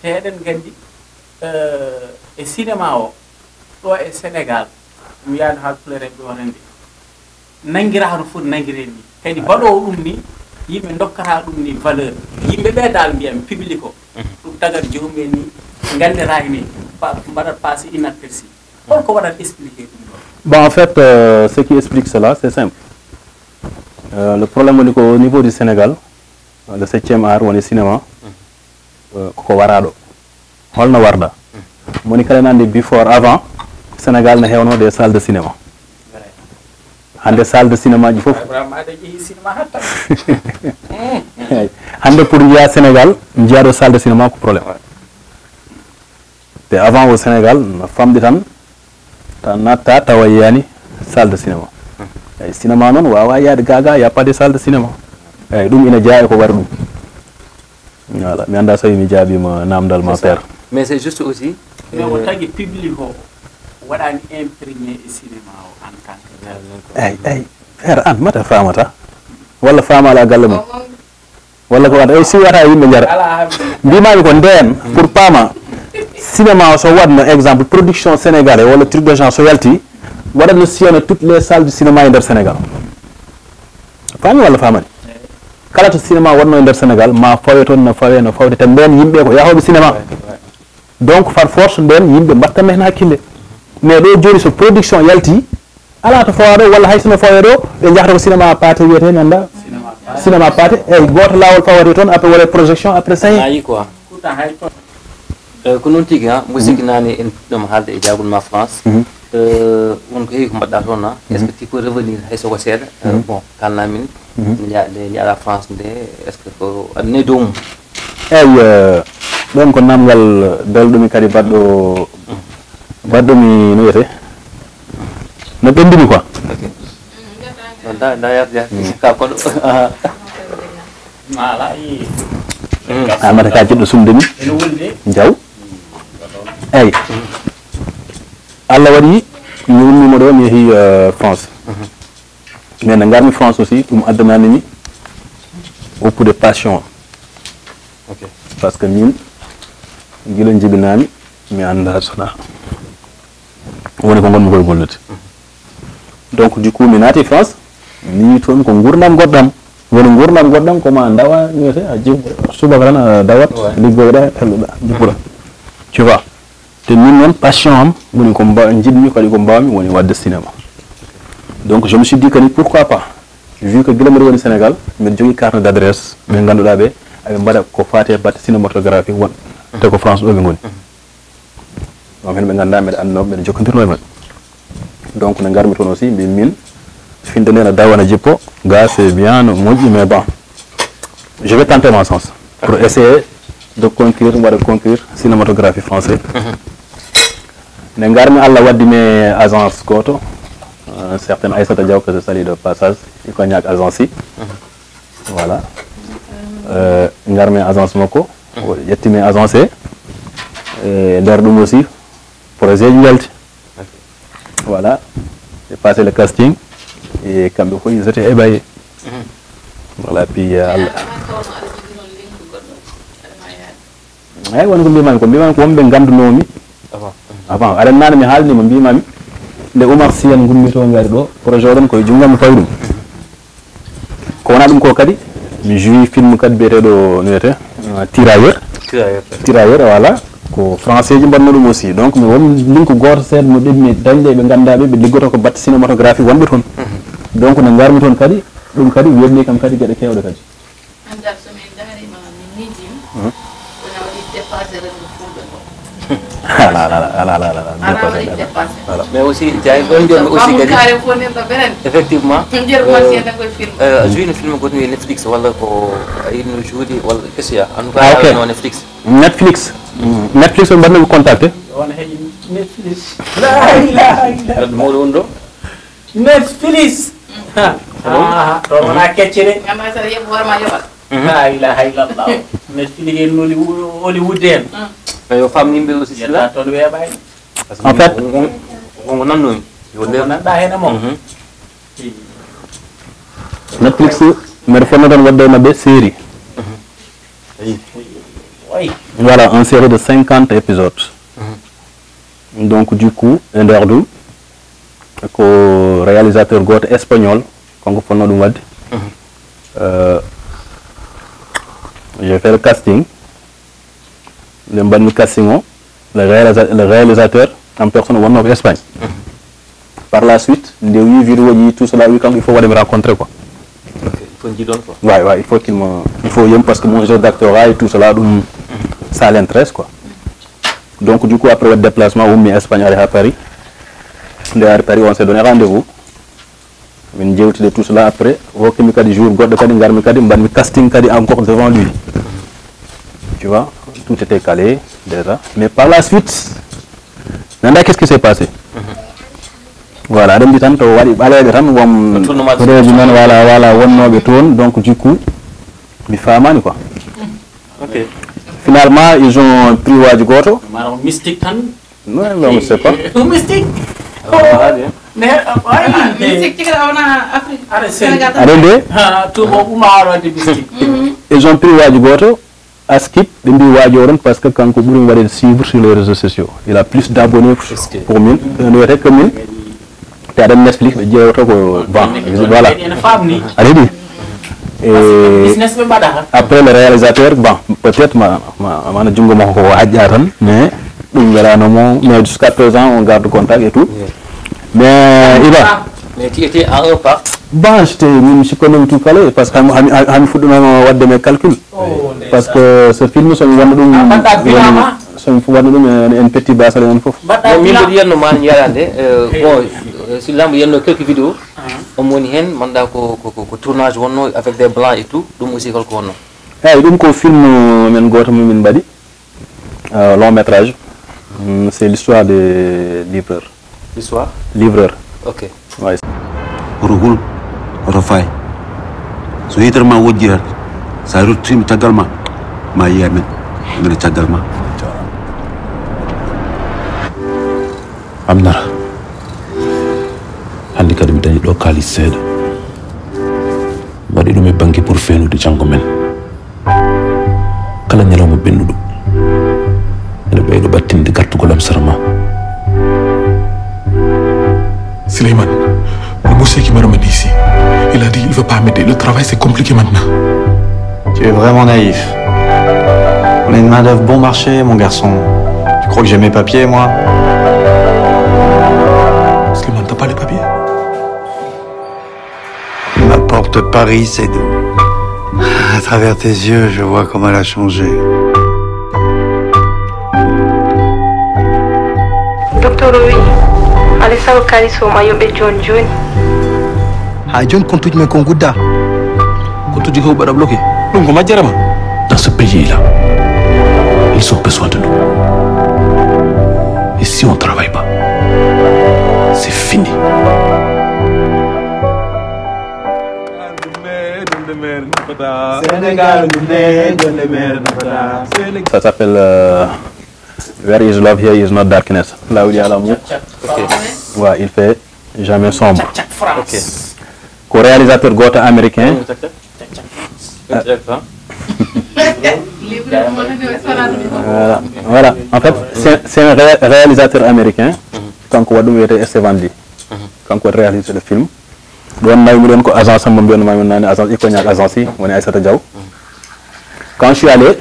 Te eɗen nganndi, eh, e cinéma o, ɗo e Sénégal, mi wiyaani haalpulaar en ɓe wonande, nanngiraa no foti nanngireede ni. Kadi baɗoowo ɗum ni, yimɓe ndokkata ɗum ni valeur. Yimɓe ɓe dal mbiyan public o, ɗum tagat joomum en ni, nganndiraaki ni, pa-, mbaɗat passé inaperçu. Hol ko waɗat expliquer ɗum ɗo? Bon, en fait, euh, ce qui explique cela, c'est simple. Euh, le problème woni ko au niveau du Sénégal, le septième art woni cinéma, euh, koko waraɗo. Holno warda? Moni kala nande before, avant, Sénégal ne hewno des salles de cinéma. Hande salle de cinéma ji fof. Eyyi. Hande pour njiya Sénégal, njiya ɗo salle de cinéma ko problème. Te avant au Sénégal, no famɗi tan, ta natta tawa yiyani salle de cinéma. Eyyi, cinéma noon wawa yaade gaga, y a pas de salle de cinéma. Eyyi, ɗum ina jeeya e ko waɗi ɗum. Voilà, mi annda so mi jaabima namdal ma, père. Mais c'est juste aussi, mais o tagi public o waɗani imprégné e cinéma o en tant que tel. Eyyi, eyyi, père, an mata famata? Walla famala galle mum? Walla ko waɗa, eyyi, si wata yimɓe jara. Mbimami ko nden, pour pama, cinéma o so waɗno exemple, production sénégalais walla truc de genre so yalti, waɗatno siyana toutes les salles de cinéma e nder Sénégal. Faami walla famani? Kala to cinéma wonno e nder Sénégal, ma fawe toon, no fawe, no fawde, te nden yimɓe ko yahooɓe cinéma. Donc, par force, nden yimɓe mbattan heen hakkille. Mais ɗo jooni so production yalti, ala to fawa ɗo, walla hay so no fawe ɗo, ɓe njahata ko cinéma paate wiyete, mi annda. Cinéma paate, eyyi, gooto laawol fawete toon, après waɗe projection, après ça y est. Ayi quoi. Eh, ko noon tigi, ha, musique nani en puɗɗoma haalde e jagol ma France. Eh, won ko heewi ko mbaɗɗa toon, ha. Est-ce que tu peux revenir hay soko seeɗa? Eh, bon, kalna min, nde nja-, nde njaɗa France nde, est-ce que ko aɗa nayi dow mum? Eyyi, eh, ɗon ko namgal belɗo mi kadi baɗɗo, baɗɗo mi no wiyete? No ɓendumi quoi. Ok. Non, da, da, yar, yar, ka koɗo. Aha. Amata ka jiɗɗo sumde mi. Jaw. Eyi. Allah waɗi mi ummiima ɗo, mi yehi, euh, France. Mais nde ngarmi France aussi, ɗum addanani mi woppude passion. Ok. Parce que min, gila jibinaami, mi anndaa sona woni ko ngonmi koye gollude. Donc, du coup, mi naati France, mi yii toon ko nguurndam goɗɗam. Woni nguurndam goɗɗam ko ma ndawa, wiyete, a jibbo, subaka tan a dawat, ouais, liggoyɗa, pelloɗa, jibboɗa. Tu vois? Te min noon, passion am woni ko mba-, njiɗmi kadi ko mbaawmi woni waɗde cinéma. Donc, je me suis dit kadi, pourquoi pas? Vu que gila mbiɗa woni Sénégal, mbiɗa jogii carnet d'adresse, ɓe ngannduɗaa ɓe, aɓe mbaɗa ko faati e batte cinématographie won, te ko France ɗo ɓe ngoni. Donc, heen ɓe nganndaa mbeɗa annoo, mbeɗa jokkondirnoo e maɓɓe. Donc, nde ngarmi toon aussi, mbi min, finde nde no dawa no jippo, ga c'est bien, no moƴƴi, mais bon, je vais tenter ma chance pour essayer de conquérir, mbaɗa conquérir cinématographie française. Nde ngarmi, Allah waddi mi agence gooto, euh, certaine Aïssata Diaw, que je salue de passage, i ko ñaak agence i. Voilà. Euh, ngarmi agence makko, o ƴetti mi agence e, e nder ɗum aussi, projet ji njalti. Voilà. J'ai passé le casting, e kamɓe fof ils étaient ébahis. Voilà, puis, euh, Allah. Eyi, woni ko mbimami, ko mbimami ko wonɓe nganndunomi avant. Avant, aɗa nana mi haalnima, mbimami nde Oumar Sy en ngummi to ngari ɗo, projet o ɗon koye junngam mi fawi ɗum. Ko wona ɗum ko kadi, mi joui film kadi biyeteɗo, no wiyete, euh, Tirailleur. Tirailleur. Tirailleur, voilà. Ko français ji mbaɗno ɗum aussi. Donc, mi won link gooto seeɗa mo ɗeɓmi dañde ɓe ngannduɗaa ɓe, ɓe liggoto ko batte cinématographie wonɓe toon. Donc, nde ngarmi toon kadi, ɗum kadi weɓni kam kadi geɗe kewɗe kadi. Anndaa so min ndaariima, min miijiima, wona waɗi dépassé renndo fulɓe ngo. Ala, ala, ala, ala, ala, ala. Ala waɗi dépassé. Voilà. Mais aussi, jaayi ɗon mbiyatmi aussi kadi. Kaare fof nder ɗo ɓeren. Effectivement. Njeru ma si enen koye film. Euh, a joini film goɗɗo wiyee Netflix, walla ko a yiɗno joodi, walla qu'est-ce qu'il y a? En tout cas, ah, ok. No Netflix. Netflix. Mm. Netflix, on mbaɗno contacté. On heƴi Netflix. La ilaha illallah. Mawɗo woni ɗo. Netflix. Ha. Ah, ɗo wona kecce de. Ngam sa yeɓ hoore ma yoɓat. La ilaha illallah. Netflix en Hollywood, Hollywood en. Yo famni yimɓe aussi sila. Yetta toon weeɓani. En fait, on, on, on nanno. Yo ko nanɗa heen e mo. Mhm. Netflix, mbeɗa fotno tan waɗde e maɓɓe série. Mhm. Ayi. Oy. Voilà, une série de cinquante épisodes. Mhm. Donc, du coup, e nder ɗum, ko réalisateur gooto espagnol, kanko fotno ɗum waɗde. Mhm. Euh, j'ai fait le casting. Nde mbaɗmi casting o, le réalisa-, le réalisateur en personne wonno ko Espagne. Mhm. Par la suite, nde o wi vidéo ji, tout cela, wi kanko, il faut waɗa mi rencontré quoi. Ok, il faut jiiɗon quoi. Ouais, ouais, il faut qu'il me, il faut yem parce que mon jeu d'acteur et tout cela, ɗum, ça l'intéresse quoi. Donc, du coup, après le déplacement, o ummi Espagne, ari ha Paris. Nde ari Paris, on s'est donné rendez-vous. Min jewtide tout cela après, o hokkimi kadi jour goɗɗo kadi, ngarmi kadi, mbaɗmi casting kadi encore devant lui. Tu vois, tout était calé déjà. Mais par la suite, nanda qu'est-ce qui s'est passé. Voilà, aɗa andi tan to waɗi ɓaleeɓe tan, won hoɗoji men, voilà, voilà, wonnooɓe toon, donc du coup, mi faamaani quoi. Ok. Finalement, ils ont pris waaji gooto. Mara on mystique tan. Non, non, c'est pas. Ko mystique. Mais, euh, ouais, mais mystique tigi wona Afrique. Sénégal. Aɗa andi? Ha, to ko Uma Aro de mystique. Ils ont pris waaji gooto, askip, ɓe mbi waaji oɗon parce que kanko ɓuri mi waɗde suivre sur les réseaux sociaux. Il a plus d'abonnés pour min, euh, que min. Te aɗa Netflix ɓe ƴeewata ko, bon, voilà. Ene faamni. Aɗa yiɗi? E business ɓe mbaɗata. Après le réalisateur, bon, peut-être ma, ma, ma, junngo makko ko haƴƴa tan, mais ɗum welano mo, mais jusqu'à présent on garde contact et tout. Mais Iba. Mais tu étais à un pas. Bon, j'étais, min mi sikkonomi tout calé, parce que hami, hami, hami fuɗɗunoma waɗde mes calculs. Parce que ce film, somi wonno ɗum, somi fu wonno ɗum en, en petit basal en fof. Bon, min mbiɗo yiyanno ma yalande, euh, bon, euh, si lambo yiyanno quelques vidéos, on woni hen, manɗa ko, ko, ko, ko tournage wonno avec des blancs et tout, ɗum aussi holko wonno? Eyyi, ɗum ko film men goto mo min mbaɗi, euh, long métrage. Mm, c'est l'histoire de livreur. L'histoire? Livreur. Ok. Ouais. Hoto hul, hoto faay. So yitere ma wojji tan, sa ruttima caggal ma, ma yiya men, mbiɗa caggal ma. Amnara, hannde kadi mi dañi ɗo kaalis seeɗa. Waɗi ɗum e banque pour feenude janngo men. Kala ñalawma ɓennuɗo, ene ɓeydo ɓattinde gartugol am sara ma. Suleiman, le monsieur qui m'a ramené ici, il a dit il veut pas m'aider. Le travail, c'est compliqué maintenant. Tu es vraiment naïf. On est une main-d'œuvre bon marché, mon garçon. Tu crois que j'ai mes papiers, moi ? Suleiman, t'as pas les papiers ? Ma porte Paris, c'est doux. À travers tes yeux, je vois comment elle a changé. Docteur o wi'i, alaa e sago kaalis o ma yoɓe jooni jooni. Haa jooni compte uji men ko ngudda. Ko tuddi ko mbaɗa bloqué. Ɗum ko majjere ma. Dans ce pays-là, ils ont besoin de nous. Et si on ne travaille pas, c'est fini. Sénégal, Ça s'appelle euh, Where is Love, Here is Not Darkness. Là où il y a l'amour, ouais, il fait jamais sombre. Ko réalisateur gooto américain. Voilà. Voilà. En fait, c'est un réalisateur américain. Kanko waɗi ɗum wiyetee Esteban Lee. Kanko waɗi réalisé le film. Ɗoon nawi miɗon ko agence am mo mbiyanno mami nani, agence Iconiac agence, woni Aissata Diaw. Quand je suis allé,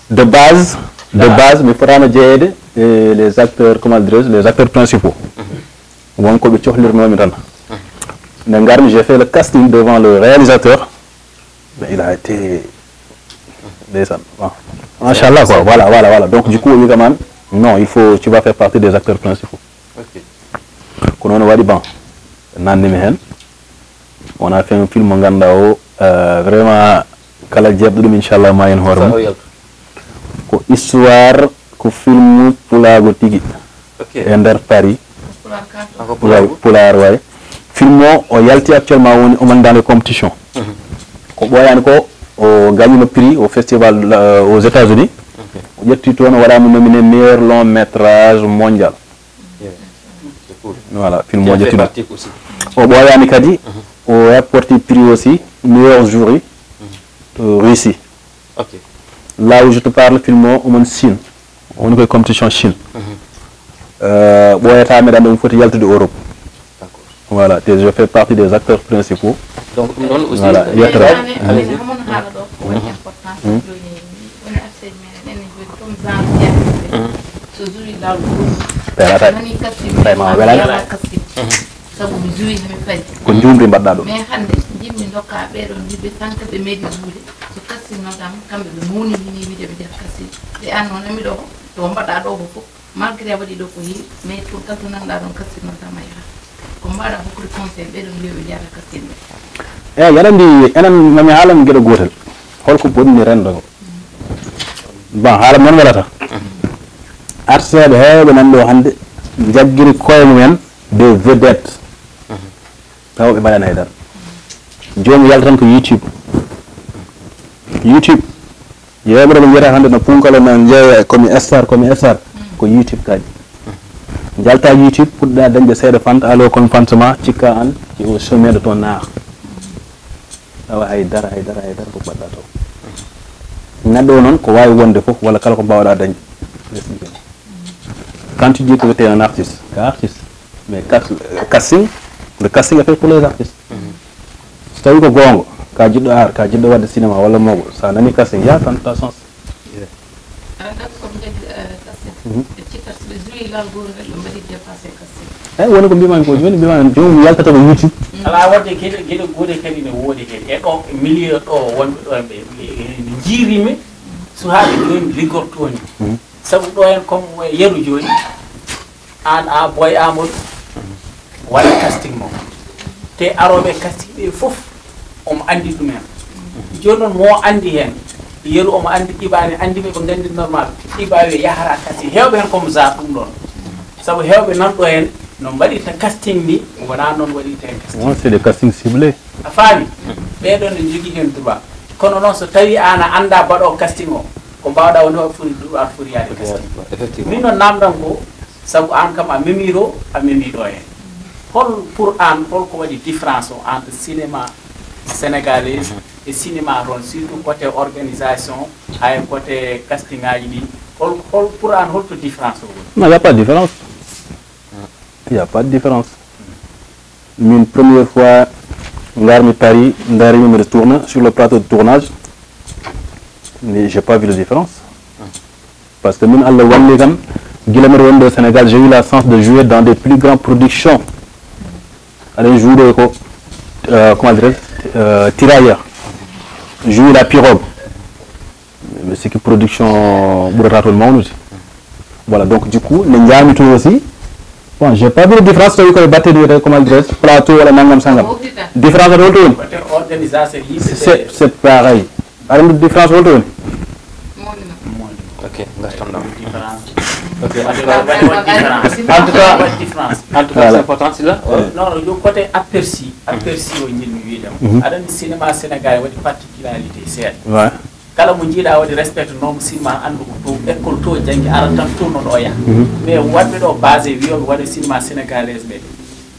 de base, de base, mi fotano jeeyede e les acteurs, comment dirais, les acteurs principaux. Won ko ɓe cohlirnomi tan. Nde ngarmi, j'ai fait le casting devant le réalisateur. Mais il a été ndeysaan, bon. Machallah quoi, voilà, voilà, voilà. Donc du coup o wi kam an, non, il faut, tu vas faire partie des acteurs principaux. Ko noon waɗi, bon, nannimi heen. Wona fen film mo ngannduɗaa o, euh, vraiment kala jeeɓɗo ɗum inchallah ma en hoore mum. Ko histoire, ko film pulaagu tigi. E nder Paris. Way, pulaar way. Film o, o yalti actuellement, woni oman dans les compétitions. Ko ɓooyaani ko, o gagnino prix au festival euh, aux États-Unis. O ƴetti toon, o waɗaama nominé meilleur long métrage mondial. Voilà, film o ƴetti ɗum. O ɓooyaani kadi, o remporti prix aussi meilleur jury to Russie. Là où je te parle, film o oman Chine. Woni koye compétition Chine. Euh, ɓooyata meɗa ɗum foti yaltude Europe. Voilà, te je fais partie des acteurs principaux. Donc ɗum ɗon aussi. Voilà, yettere. Allez-y. Hono haala ɗo ko waɗi importance jooni woni affaire men enen jooni comme genre fierté. So joui laawol gooto. Pelata. Nani casting. Vraiment, o welani. Casting. Sabu mi joui hami fayi. Ko njuumri mbaɗɗa ɗo. Mais hannde jimmi dokka ɓeɗon yimɓe sanka ɓe meeɗi juude. So casting noddama kamɓe ɓe mawni hini wiide ɓe jaa casting. Ɓe an noon ami ɗo ko mbaɗɗa ɗo ko fof. Malgré a waɗi ɗo ko heewi, mais toon kala to nanɗa ɗon casting noddama yaha. Ko mbaɗa hokkude conseil ɓeɗon wiya ɓe jara casting ɓe. Eyi, aɗa anndi enen mami haalan geɗo gootel. Holko bonni renndo ngo? Bon, haala noon welata. Artisteeɓe heewɓe nan ɗo hannde njaggiri koye mumen des vedettes. Tawa ɓe mbaɗani haydara. Jooni yalta tan ko YouTube. YouTube. Yeeɓere ɓe mbiyata hannde no punkalo na jeeya komi star, komi star. Ko YouTube kadi. Njalta YouTube, puɗɗa dañde seeɗa fant, alo komi fant ma, cikka an, ci o chemin de ton art. Tawa haydara, haydara, haydara ko mbaɗɗa taw. Neɗɗo o noon ko waawi wonde fof, walla kala ko mbaawɗa dañde. Quand tu dis que tu es un artiste, tu es artiste. Mais cas- casting, le casting est fait pour les artistes. So tawi ko goonga, ka jiɗɗo art, ka jiɗɗo waɗde cinéma walla mogo, sa nani casting, ya tan ta chance. Aɗa anndi ko ɓe ngaddi casting. Ɓe cikkat so ɓe joui laawol gooto kadi ɓe mbaɗi dépassé casting. Eyi, woni ko mbimami ko jooni, mbimami joomum yaltata ko YouTube. Alaa waɗde geɗe geɗe gooɗe kadi ne woodi heen e ɗo milieu ɗo wonɓe ɗo ɓe jiirimi. Suhaaɓe jooni liggortooni. Sabu ɗo heen comme yeru jooni, aan a Boy Amadou waɗa casting mo, te arooɓe casting ɓe fof omo anndi ɗum heen. Jooni noon mo anndi heen yeru, omo anndi ɗiɓaani, anndi ɓe, ɓe nganndi normal ɗiɓaaɓe yahara casting. Heewɓe heen comme genre ɗum ɗoon. Sabu heewɓe nan ɗo heen no mbaɗirta casting ni, wonaa noon waɗirta heen casting. C'est des castings ciblés. A faami? Ɓeeɗo ne njogii heen droit. Kono noon so tawii aan a anndaa baɗoowo casting o, ko mbaawɗaa wonde o foti droit, aɗa foti yaade casting. Min noon naamndam ko Sabu aan kam a memii ɗo, a memii ɗo heen. Hol pour aan, hol ko waɗi différence o entre cinéma sénégalais e cinéma toon, surtout côté organisation, hay côté casting aji ɗi? Hol, hol pour aan, holto différence o woni? Non, il n'y a pas de différence. Il n'y a pas de différence. Min première fois ngarmi Paris, ndarimi mbiɗo tourna sur le plateau de tournage, mais j'ai pas vu de différence. Parce que min, Allah walli kam, gila mbiɗo wonde au Sénégal, j'ai eu la chance de jouer dans des plus grandes productions. Aɗen jouer ko, euh, comment dire, euh, Tirailleurs, jouer La Pirogue. Mbiɗo sikki production ɓurata toon mawnude. Voilà, donc du coup, nde njaami to aussi, bon, j'ai pas vu de différence, tawi koye batte wiyete, comment dire, plateau walla nanngam sanngam. Différence aɗa holto woni? Côté organisation, yimɓe C'est, c'est pareil. Aɗa anndi différence holto woni? Ok, ngartan ɗo. Différence. Ok, Waɗi, waɗi, waɗi différence. En tout cas, Waɗi différence. En tout cas, Voilà. C'est important, c'est là. Non, non, yo côté aperçu, aperçu o njinmi wiide. Mhm. Aɗa anndi cinéma sénégalais waɗi particularité seeɗa. Ouais. Kala mo njiiɗa waɗi respecté norme cinéma, anndu ko to école to janngi, ara tan tourno ɗo yaha. Mais waɗɓe ɗo basé, wiyooɓe waɗa cinéma sénégalais ɓe,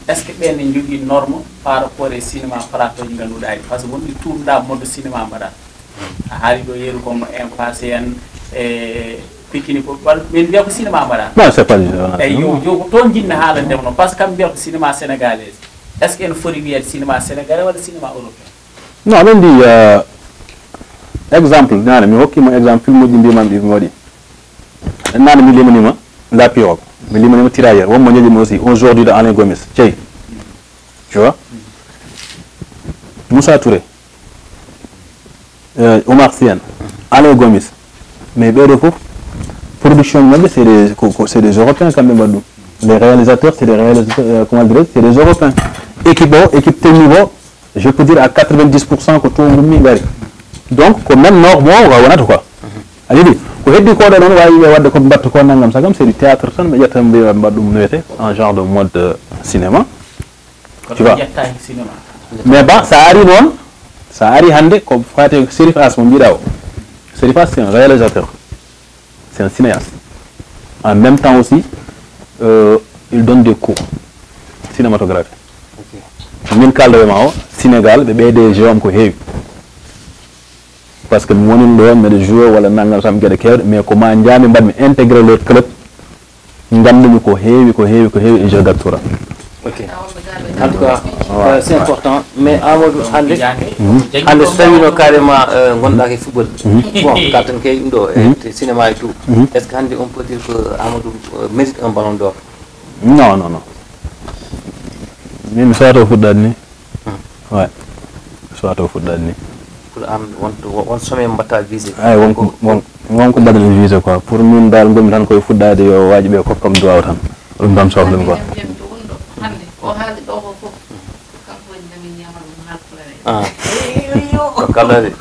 est ce que ɓen ne njogii norme par rapport e cinéma plateau ji ngannduɗaa ɗi? Par ce que wonɓe tournuɗa mode cinéma mbaɗa. A haali ɗo yeru comme Impasse en e Pikini, ko wal min mbiya ko cinéma mbaɗa. Non, c'est pas du Eyi, yo, yo ko toon njiɗmi haalande mo, par ce que kam mbiya ko cinéma sénégalais. Est ce que ene foti wiyeede cinéma sénégalais walla cinéma européen? Non, aɗa anndi, euh, exemple, nane mi hokkima exemple film uji mbimami ɗi mi waɗi. Nane mi limanima La Pirogue, mi limanima Tirailleurs, wonmo ñaƴimi aussi, Aujourd'hui de Alain Gomis, Cey. Tu vois? Moussa Touré, euh, Omar Sy en, Alain Gomis. Mais ɓeeɗo fof, production maɓɓe, c'est des, ko, ko, c'est des Européens kamɓe mbaɗi ɗum. Les réalisateurs, c'est des réalisateurs, euh, comment dire, c'est des Européens. Équipe o, équipe technique o, je peux dire à quatre-vingt-dix pour cent ko to ngummi ngari. Donc, ko même norme o wa wonata quoi. A yiɗi? Ko heddi ko ɗo noon, wawi wiya wadde ko mbatta ko nanngam sagam, c'est du théâtre tan, ɓe ƴetta mbiya mbaɗa ɗum no wiyete, un genre de mode, euh, cinéma. Ko Tu vois? Ƴettaaki cinéma. Mais bon, sa ari noon, sa ari hannde ko faati Chérif As mo mbiɗa o. Chérif As, c'est un réalisateur, c'est un cinéaste. En même temps aussi, euh, il donne des cours cinématographiques. Min kalɗo e ma o, Sénégal, ɓe ɓeyde jeune ko heewi. Parce que mi woni ɗo, mbeɗa jouer walla nanngam sam geɗe keewɗe, mais ko ma njaami mbaɗmi intégré le club, ngandumi ko heewi, ko heewi, ko heewi, et je gâterai. Ok. En tout cas, euh, c'est important. Mais Amadou, hannde, hannde so tawino carrément, euh, ngonɗa e football. Bon, kalten kay ɗum ɗo, e cinéma et tout. Est-ce que hannde on peut dire que Amadou, euh, mérite un ballon d'or? Non, non, non. Min mi sowata o fuɗɗaade ni. Ouais. Mi sowata o fuɗɗaade ni. Pour an, won, won sommet mbatta visé? Ay, won ko, won, won ko mbaɗen visé quoi. Pour min dal, ngomi tan koye fuɗɗaade yo waaji ɓe kokkam duwaw tan. Ɗum tan sohlumi quoi. Hannde o haali ɗo ko fof, kanko woni Lamine Yamal mo haalpulare. Ah. Ko kalade.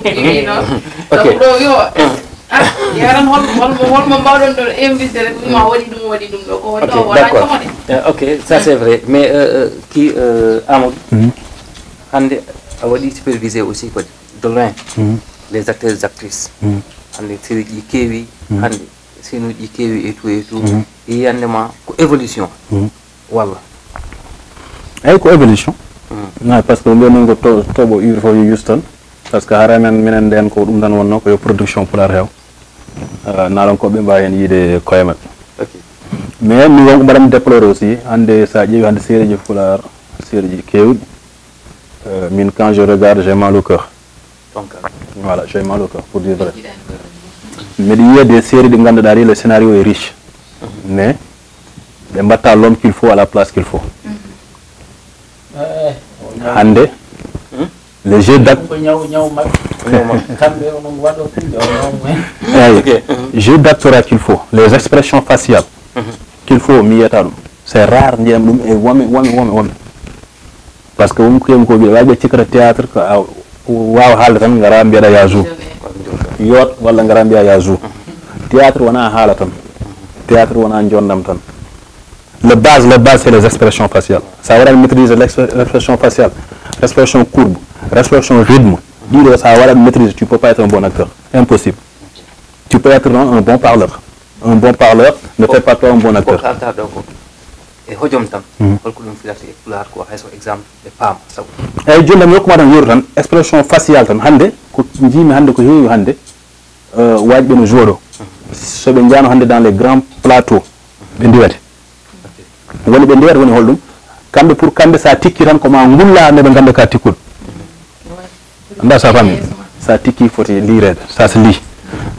Eyi, non. Ok. Donc, ɗo yo, ah, yaran hol, holmo, holmo mbawɗon ɗo invité rek, ɗum a waɗi ɗum, waɗi ɗum ɗo, ko waɗi Ok, ɗo, wona d'accord. commode. Euh, ok, ça c'est vrai. Mais, euh, euh, qui, euh, Amadou, Mhm. hannde a waɗi supervisé aussi ko de loin, Mhm. les acteurs et actrices. Mhm. Hannde série ji keewi, Mhm. hannde scène uji keewi et tout et tout. Mhm. Yiyande ma ko évolution. Mhm. Walla. Eyyi, ko évolution. Mhm. Non, parce que mbiyen noon ko to-, toɓo ur fof yo yus tan. Parce que hara men, minen nden ko ɗum tan wonno ko yo production pulaar heew. Euh, naɗon ko ɓe mbawi hen yiide koye maɓɓe. Ok. Mais min won ko mbaɗanmi déploré aussi, hannde sa ƴeewi hannde série ji pulaar, série ji kewɗi. Euh, min quand je regarde, j'ai mal au cœur. Donc, Voilà, j'ai mal au cœur, pour dire vrai. Mbeɗa yiya des séries ɗi ngannduɗaa ɗi, le scénario est riche. Mais ɓe mbatta l'homme qu'il faut à la place qu'il faut. Eh, o ñaw- Hannde, Hmm? le jeu d'act-, ko ñaw, ñaw maɓɓe. Kamɓe onon waɗo kuuɗe o ñaw mumen. Eyyi, Ok. Jeu d'acteur qu'il faut, les expressions faciales qu'il faut, mi yiyata ɗum. C'est rare, ndiyam ɗum e wame, wame, wame, wame. Parce que won ko yam ko mbiɗa wawi ɓe cikkata théâtre ko a wawa haalde tan, ngara mbiyaɗa ya jou. Yoot walla ngara mbiya ya jou. Théâtre wona haala tan. Théâtre wona jondam tan. Le base, le base, c'est les expressions faciales. Sa waɗani maîtriser l'ex-, l'expression faciale, l'expression courbe, l'expression rythme. Ɗiɗo, sa waɗani maîtriser, tu peux pas être un bon acteur. Impossible. Tu peux être un, un bon parleur. Un bon parleur ne fait pas toi un bon Ko acteur. Kalta ɗo ko e hojom tan. Holko ɗum filata e pulaar ko hay so exemple ɓe paama sabu. Eyyi, jooni mi hokkuma tan yeru tan, expression faciale tan. Hannde ko njiimi hannde ko heewi hannde, euh, waajɓe no jooɗo. So ɓe njaano hannde dans les grands plateaux, ɓe ndiwete. Woni ɓe ndiwete woni holɗum? Kamɓe pour kamɓe sa tikki tan ko ma ngulla nde ɓe ngannda ka tikkuɗo. Nda sa fami? Sa tikki foti liireede, sa se lii.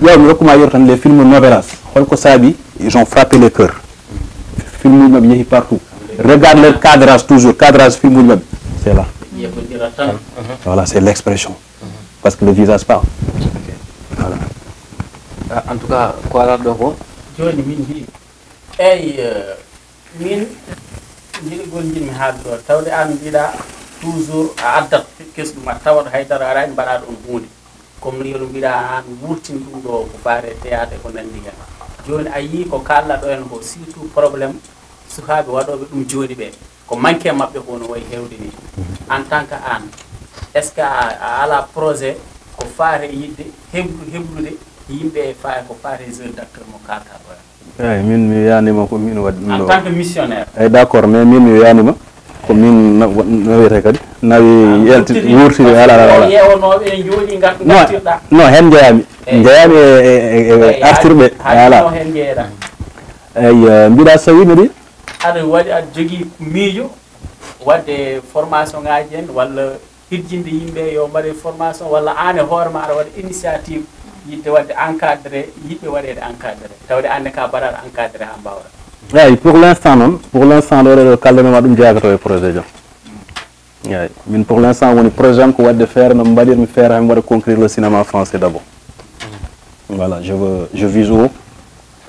Yaw mi hokkuma yeru tan les films novelas. Holko saabi? Ils ont frappé les cœurs. Film uji maɓɓe yehi partout. Regarde leur cadrage toujours, cadrage film uji maɓɓe. C'est là. Voilà, c'est l'expression. Parce que le visage parle. Voilà. Ah, en tout cas ko alat ɗo ko. Jooni min mbi eyyi, eh, min jiɗigol njiɗmi haalde ɗo tawde an mbiɗa toujours a addat kesɗum a tawat haydara araani mbaɗa ɗon huunde, comme no yeru mbiɗa an wurtin ɗum ɗo ko faare théâtre ko nanndi heen. Jooni a yii ko kaalɗa ɗo en ko surtout problème sukaaɓe waɗooɓe ɗum jooni ɓe, ko manque maɓɓe ko no wayi heewde ni. En tant que an, est ce que a, a ala projet ko faare yiɗde heblu heblude yimɓe e faare ko faare jeune d' acteur mo kaalta ɗo en? Eyyi, min mi wiyanima ko min waɗi ɗum En ɗo. Tant que missionnaire. Eyyi, d'accord, mais min mi wiyanima ko min na- wa- nawete kadi nawi yalti wurtiri. Ala ala ala. Yeewonooɓe en jooɗi ngat Non, ngattirɗa. Non, heen njeyami. Njeyami e, e, e, e artirɓe. Ala. Heen njeeɗa. Eyyi, eh, mbiɗa so tawi mbiɗi Aɗa waɗi aɗa jogii miijo waɗde formation ngaji en walla hirjinde yimɓe yo mbaɗe formation walla an e hoore ma aɗa waɗa initiative yiɗde waɗde encadré yiɗɓe waɗede encadré tawde an ne ka mbaɗaɗo encadré ha mbawɗa. Eyyi, pour l' instant noon, pour l' instant ɗo ɗo kaldanoma ɗum jeyakoto e projet jam. Eyyi, min pour l' instant woni projet am ko waɗde feere no mbaɗirmi feere hami waɗa conquérir le cinéma français d' abord. Voilà, je veux, je vise haut.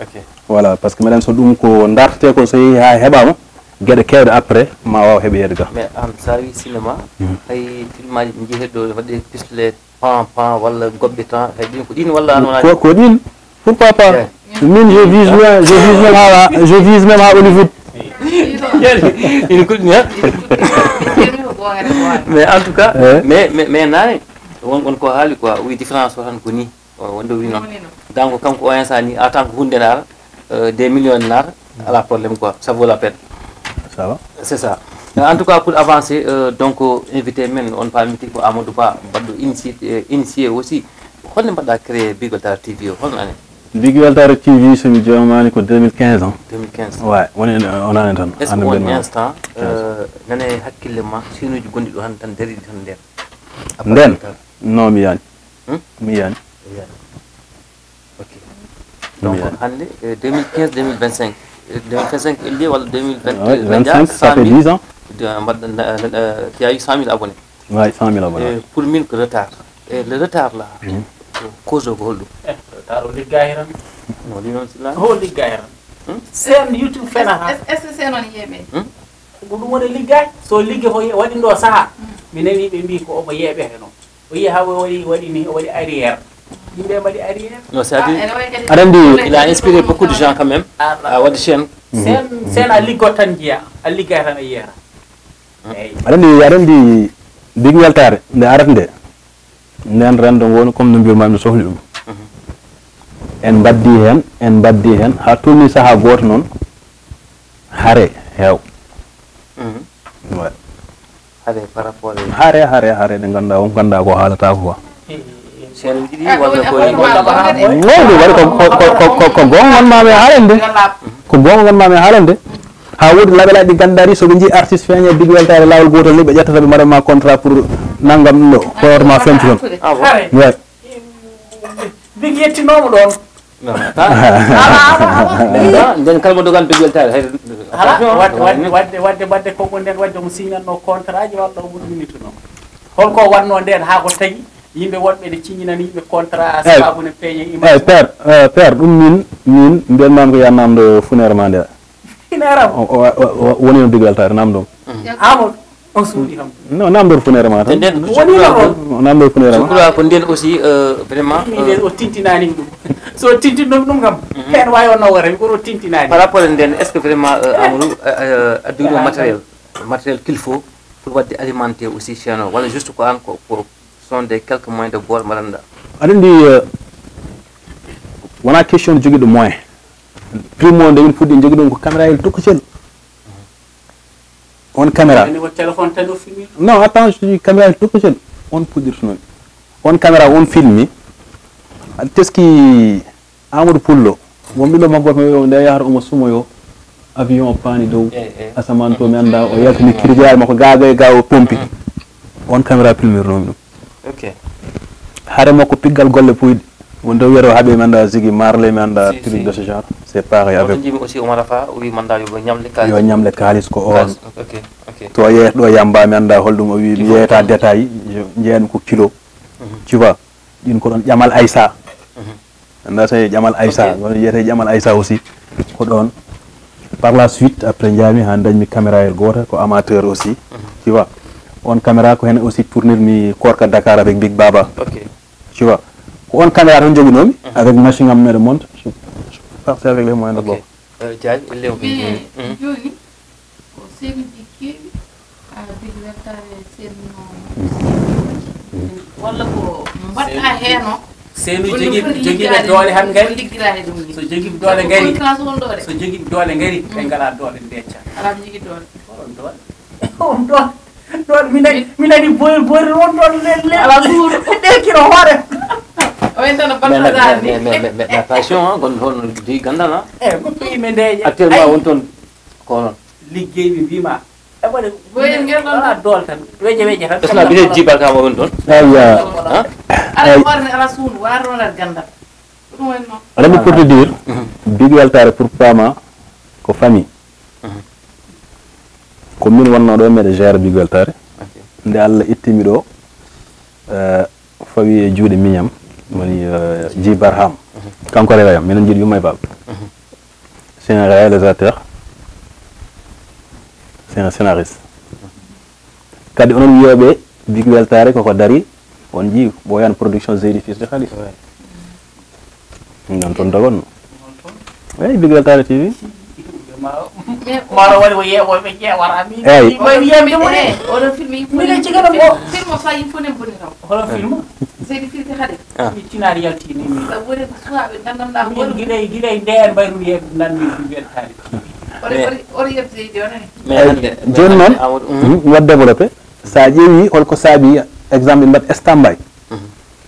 Ok. Voilà, parce que meɗen so ɗum ko dartete ko so yeehi ha heɓama, gueɗe kewɗe après ma waw heɓeede ga. Mais an sa wi cinéma, hay filmaji ɗi jeehe ɗo waɗde pistolet pan pan walla goɓɓe tan hay ɗin ko ɗin walla an wona? Ko, ko ɗin, pourquoi pas? Eyyi. Min je vise loin, je vise même à, je vise même à Hollywood. Ina kulɗi ha. Mais en tout cas, Eh. Mais mais mais nane won won ko haali quoi, wi différence o tan ko ni. O wonde wi noon. Woni noon. Donc kanko o instant ni en tant que hunde naara, euh, des millions naara, ala problème quoi, ça vaut la peine. Ça va? C'est ça. Euh, en tout cas pour avancer, euh, donc invité men on pamiti ko Amadou Ba, baɗɗo initié euh, initié aussi. Holno mbaɗɗa créé Big Weltare T V o, holno ane? Big Weltare T V, so mi joomani ko deux mille quinze ans. Deux mille quinze. Ouais, woni on année tan. Est ce que Année on deux mille. Instant euh, nane hakkille ma sinuji gonɗi ɗo han tan dariɗi tan nden? Nden? Non, mi yani. Hmm? Mi yani. Ok. Donc Yeah. Hannde euh, deux mille quinze deux mille vingt-cinq, euh, deux mille vingt-cinq elli walla deux mille vingt Ouais, vingt-cinq, ça fait dix ans. Mbaɗɗa euh, euh, tu as eu cent mille abonnés. Ouais, cent mille abonnés. Euh, pour min ko retard. Et le retard là, ko cause o ko holɗum? Eh, taaro liggaaki tan. No ɗi noon sila. Ho liggaaki tan. Seen YouTube fena ha. Est ce que seen on yeeɓe? Ko ɗum woni liggaaki. So ligge ko waɗi ɗo saha. Mi nani ɓe mbi ko omo yeeɓete noon. O yi ha o waɗi waɗi ni o waɗi arrière. Yimɓe mbaɗi arrière. Non, c'est-à-dire Aɗa anndi il a inspiré beaucoup de gens quand même. Ah, A waɗi chaîne. Seen seen a liggot tan njiya a liggaaki tan a yiyata. Eyyi. Aɗa anndi aɗa anndi Big Weltare nde arata nde, nden renndo ngo woni comme no mbirmami no sohli ɗum. En mbaddi heen, en mbaddi heen haa tolni sahaa gooto noon hare heew. Ouais. Hare par rapport e Hare, hare, hare, ɗe ngannduɗaa, on ngannduɗaa ko haalata ko quoi. Seen jiɗi walla koye Wonde waɗi ko, ko, ko, ko, ko, ko goonga ngonmami e haalande. Ko goonga ngonmami e haalande. Haa woodi labelaaji ɗi ngannduɗaa ɗi, so ɓe njii artiste feeña Big Weltare laawol gootol ni, ɓe ƴettata ɓe mbaɗa ma contrat pour nanngam ɗum ɗo, hoore ma feeñtu toon. Ah bon? Hare. Ouais. Big yettinooma ɗoon. Non. Ah, nden kala mo dogan Big Weltare hay Hala wadde wadde wadde wadde wadde ko ko nden wadde mo signanno contrat ji walla o wurminituno. Holko wanno nden haa ko tawi yimɓe wonɓe ne ciñinani yimɓe contrat Eh, sabu ne peeñe Eh, image. père, eh, père, ɗum min, min mbiyatnami ko ya namdo funere ma nde. Ina aram. O, o, o, o, woni no Big Weltare namdo. Amadou on suuɗi kam. No, namdo funere ma tan. Nden Woni no ɗon. Namdo funere ma. Sukura ko nden aussi euh, vraiment Min nden o tintinani ɗum. So tintinɗum ɗum kam. Heen wawi on nawgata mi kono o tintinani. Par rapport e nden est ce que vraiment euh, Amadou euh, euh, adduɗo matériel matériel qu'il faut pour wadde alimenter aussi chaîne o walla juste ko an ko ko sont des quelques moyens de bord mbaɗanɗa? Aɗa anndi, eh, wona question jogiɗo moyen. Ɗum mo nde min puɗɗi jogi ɗum ko caméra el tokko sel. On caméra. Woni ko téléphone tan o filmi? Non, attends, je dis caméra el tokko sel. On puɗɗirtunomi. On caméra, on filmi. Aɗa teski Amadou Pullo. Won ɓiɗɗo makko goto, nde yahata omo sumoyo. Avion o paani dow asamaan to, mi annda, o yaltini kirjiyaaji makko, gaga e ga o pompi. On caméra filmirnomi ɗum. Ok. Hare makko piggal golle puyɗe. Won ɗo wiyata o haaɓi, mi annda, Ziggy Marley, mi annda, truc de ce genre. C'est pareil avec. Oto jimi aussi Omar Afa, o wi manda yo ñamle kalis. Yo ñamle kalis ko on. Ok, ok. To yeeyata ɗo yamba, mi annda holɗum, o wi mi yeeyata détail, jeeyami ko kilo. Tu vois, ɗin ko ɗon Ƴamal Aïssa. Annda so e Ƴamal Aïssa, ok, won wiyete Ƴamal Aïssa aussi. Ko ɗon. Par la suite, après, njami ha dañmi caméra el goto, ko amateur aussi. Tu vois. On caméra ko hen aussi tournirmi Korka Dakar avec Big Baba. Ok. Tu vois. Ko on caméra tan joguinomi, avec machine am, mais de monte, je, je partais avec les moyens de bord. Ok. Euh, Diagne, elle est au Mais joni, ko senuji keewi, a, Big Weltare senno, walla ko mbaɗɗa heen o? Senu jogi, jogiiɓe doole han ngari. Liggira e ɗum ni. So jogiiɓe doole ngari. Concurrence won ɗo de. So jogiiɓe doole ngari, ɓe ngala doole ndecca. Ala jogii doole. Ko on doole? Ko on doole? Ɗon mi nani, mi nani boy, boy, won ɗon le, le. Ala suudu. Ɗe kiro hoore. O en tan o mais, mais, Balthazar ni. Mais, mais, mais, mais, mais attention, hein, gon, gon di gandana. Eh, ko pays men de. Actuellement, ay, won ton ko non. Liggéey bi mbima. E wala. Boy, ngel ɗon ala tan. Dool tan. Weje, weje tan. Est-ce que bine jiba ka mo won ton? Aywa. Hein? Ala hoore ala suudu, war ɗon ar gandal. Ko ɗum woni non. Aɗa anndi pour te dire, Big Weltare pour pama ko famille. Ko min wonnoo ɗo, mbeɗa géré Big Weltare. Ok. Nde Allah itti mi ɗo, eh, fawi e juuɗe miñam, woni, eh, Ji Barham. Kanko rewayam, minen njiɗi yumma e baaba. C'est un réalisateur, c'est un scénariste. Kadi onon wiyooɓe Big Weltare koko dari, on njii Ɓooyaan Production, Zeydi Fils de Khalif. Ouais. Non, toon dogonno. Eyi, Big Weltare T V. Maro waɗi ko yeeɓooɓe ƴeewata min. Eyi. Ko yiyande mo. Eh, oɗo film il faut minen cigata ko film o fayi fo nen boni taw. Hono film? Seydi Fils de Khalif. Ah. Mi tinaari yalti ni min. Sabu woni ko suwaaɓe ngandamɗa ko min gilay, gilay ndeen mbayru yeeɓe nan min Big Weltare T V. Ori, ori, ori yeeɓde Seydi o nani. Mais hannde, jooni noon, Amadou, mhm, mi waɗa développé. So a ƴeewi holko saabi exemple mbaɗ stand by. Mhm.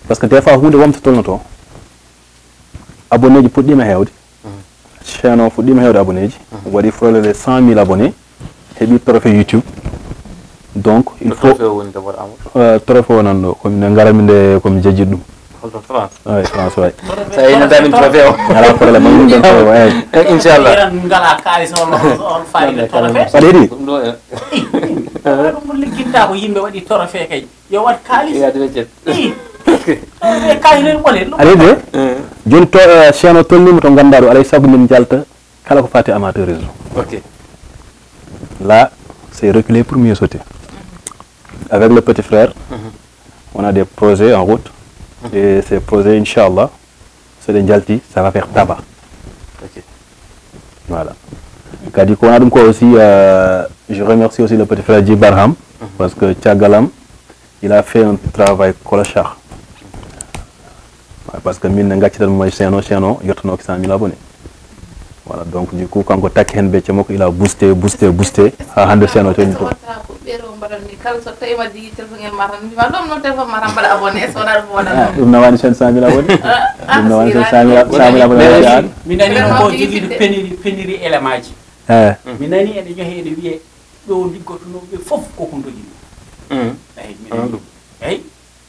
Parce que des fois huunde womta tolnoto. Abonné ji puɗɗiima heewde. Mhm. Chaîne o fuɗɗiima heewde abonné ji. Mhm. Waɗi frôlé les cent mille abonnés. Heɓi trophée YouTube. Donc, il faut. Trophée o woni d'abord, Amadou? Euh, trophée o nan ɗo. Komi nde ngaranmi nde komi jejjit ɗum. Holto France? Eyi, France, eyi. So a yinanta min trophée o. Alaa problème, min ɗon trophée o, eyi. Eh, inchallah. Ngala kaalis on, on, on faayida trophée. Waɗi ɗi? Ɗum ɗo, eh. Ɗum ligginta ko yimɓe waɗi trophée kay. Yo waɗ kaalis. Yaade weccet. Ii. Ɗum e kaalis ren ɓole. Aɗa yiɗi? Eh. Jooni to, eh, chaîne o tolniima to ngannduɗaa ɗo, alaa e sago min njalta kala ko faati amateurisme. Ok. Là, c'est reculer pour mieux sauter. Avec le petit frère, mhm, on a des projets en route. Mhm. Et ces projets, inchallah, so ɗe njalti, ça va faire tabac. Ok. Voilà. Kadi ko wona ɗum ko aussi, euh, je remercie aussi le petit frère Dji Barham, mhm, parce que caggal am, il a fait un travail colossal. Ouais, parce que min ne gaccitan mo e chaîne o, chaîne o yettanooki cent mille abonnés. Voilà, donc du coup, kanko takki heen becce makko, il a boosté, boosté, boosté, haa hannde chaîne o tolni to. Ko ɓeero mbaɗan ni, kala so tawi ma jogii téléphone ngel ma tan, mbima ɗum noon téléphone ma tan mbaɗa abonné, so wonaa ɗum wonaa. Ah, ɗum nawani chaîne cent mille abonnés. Ah, ah, ɗum nawani chaîne cent mille, cent mille abonnés. Mi nani noon ko jogiiɗo pénurie, pénurie élément ji. Eh. Mi nani ene ñohe ene wiyee ɗo liggotonooɓe fof koko ndogi ɗum. Mm. Eyi, mi nani ɗum. Eyi.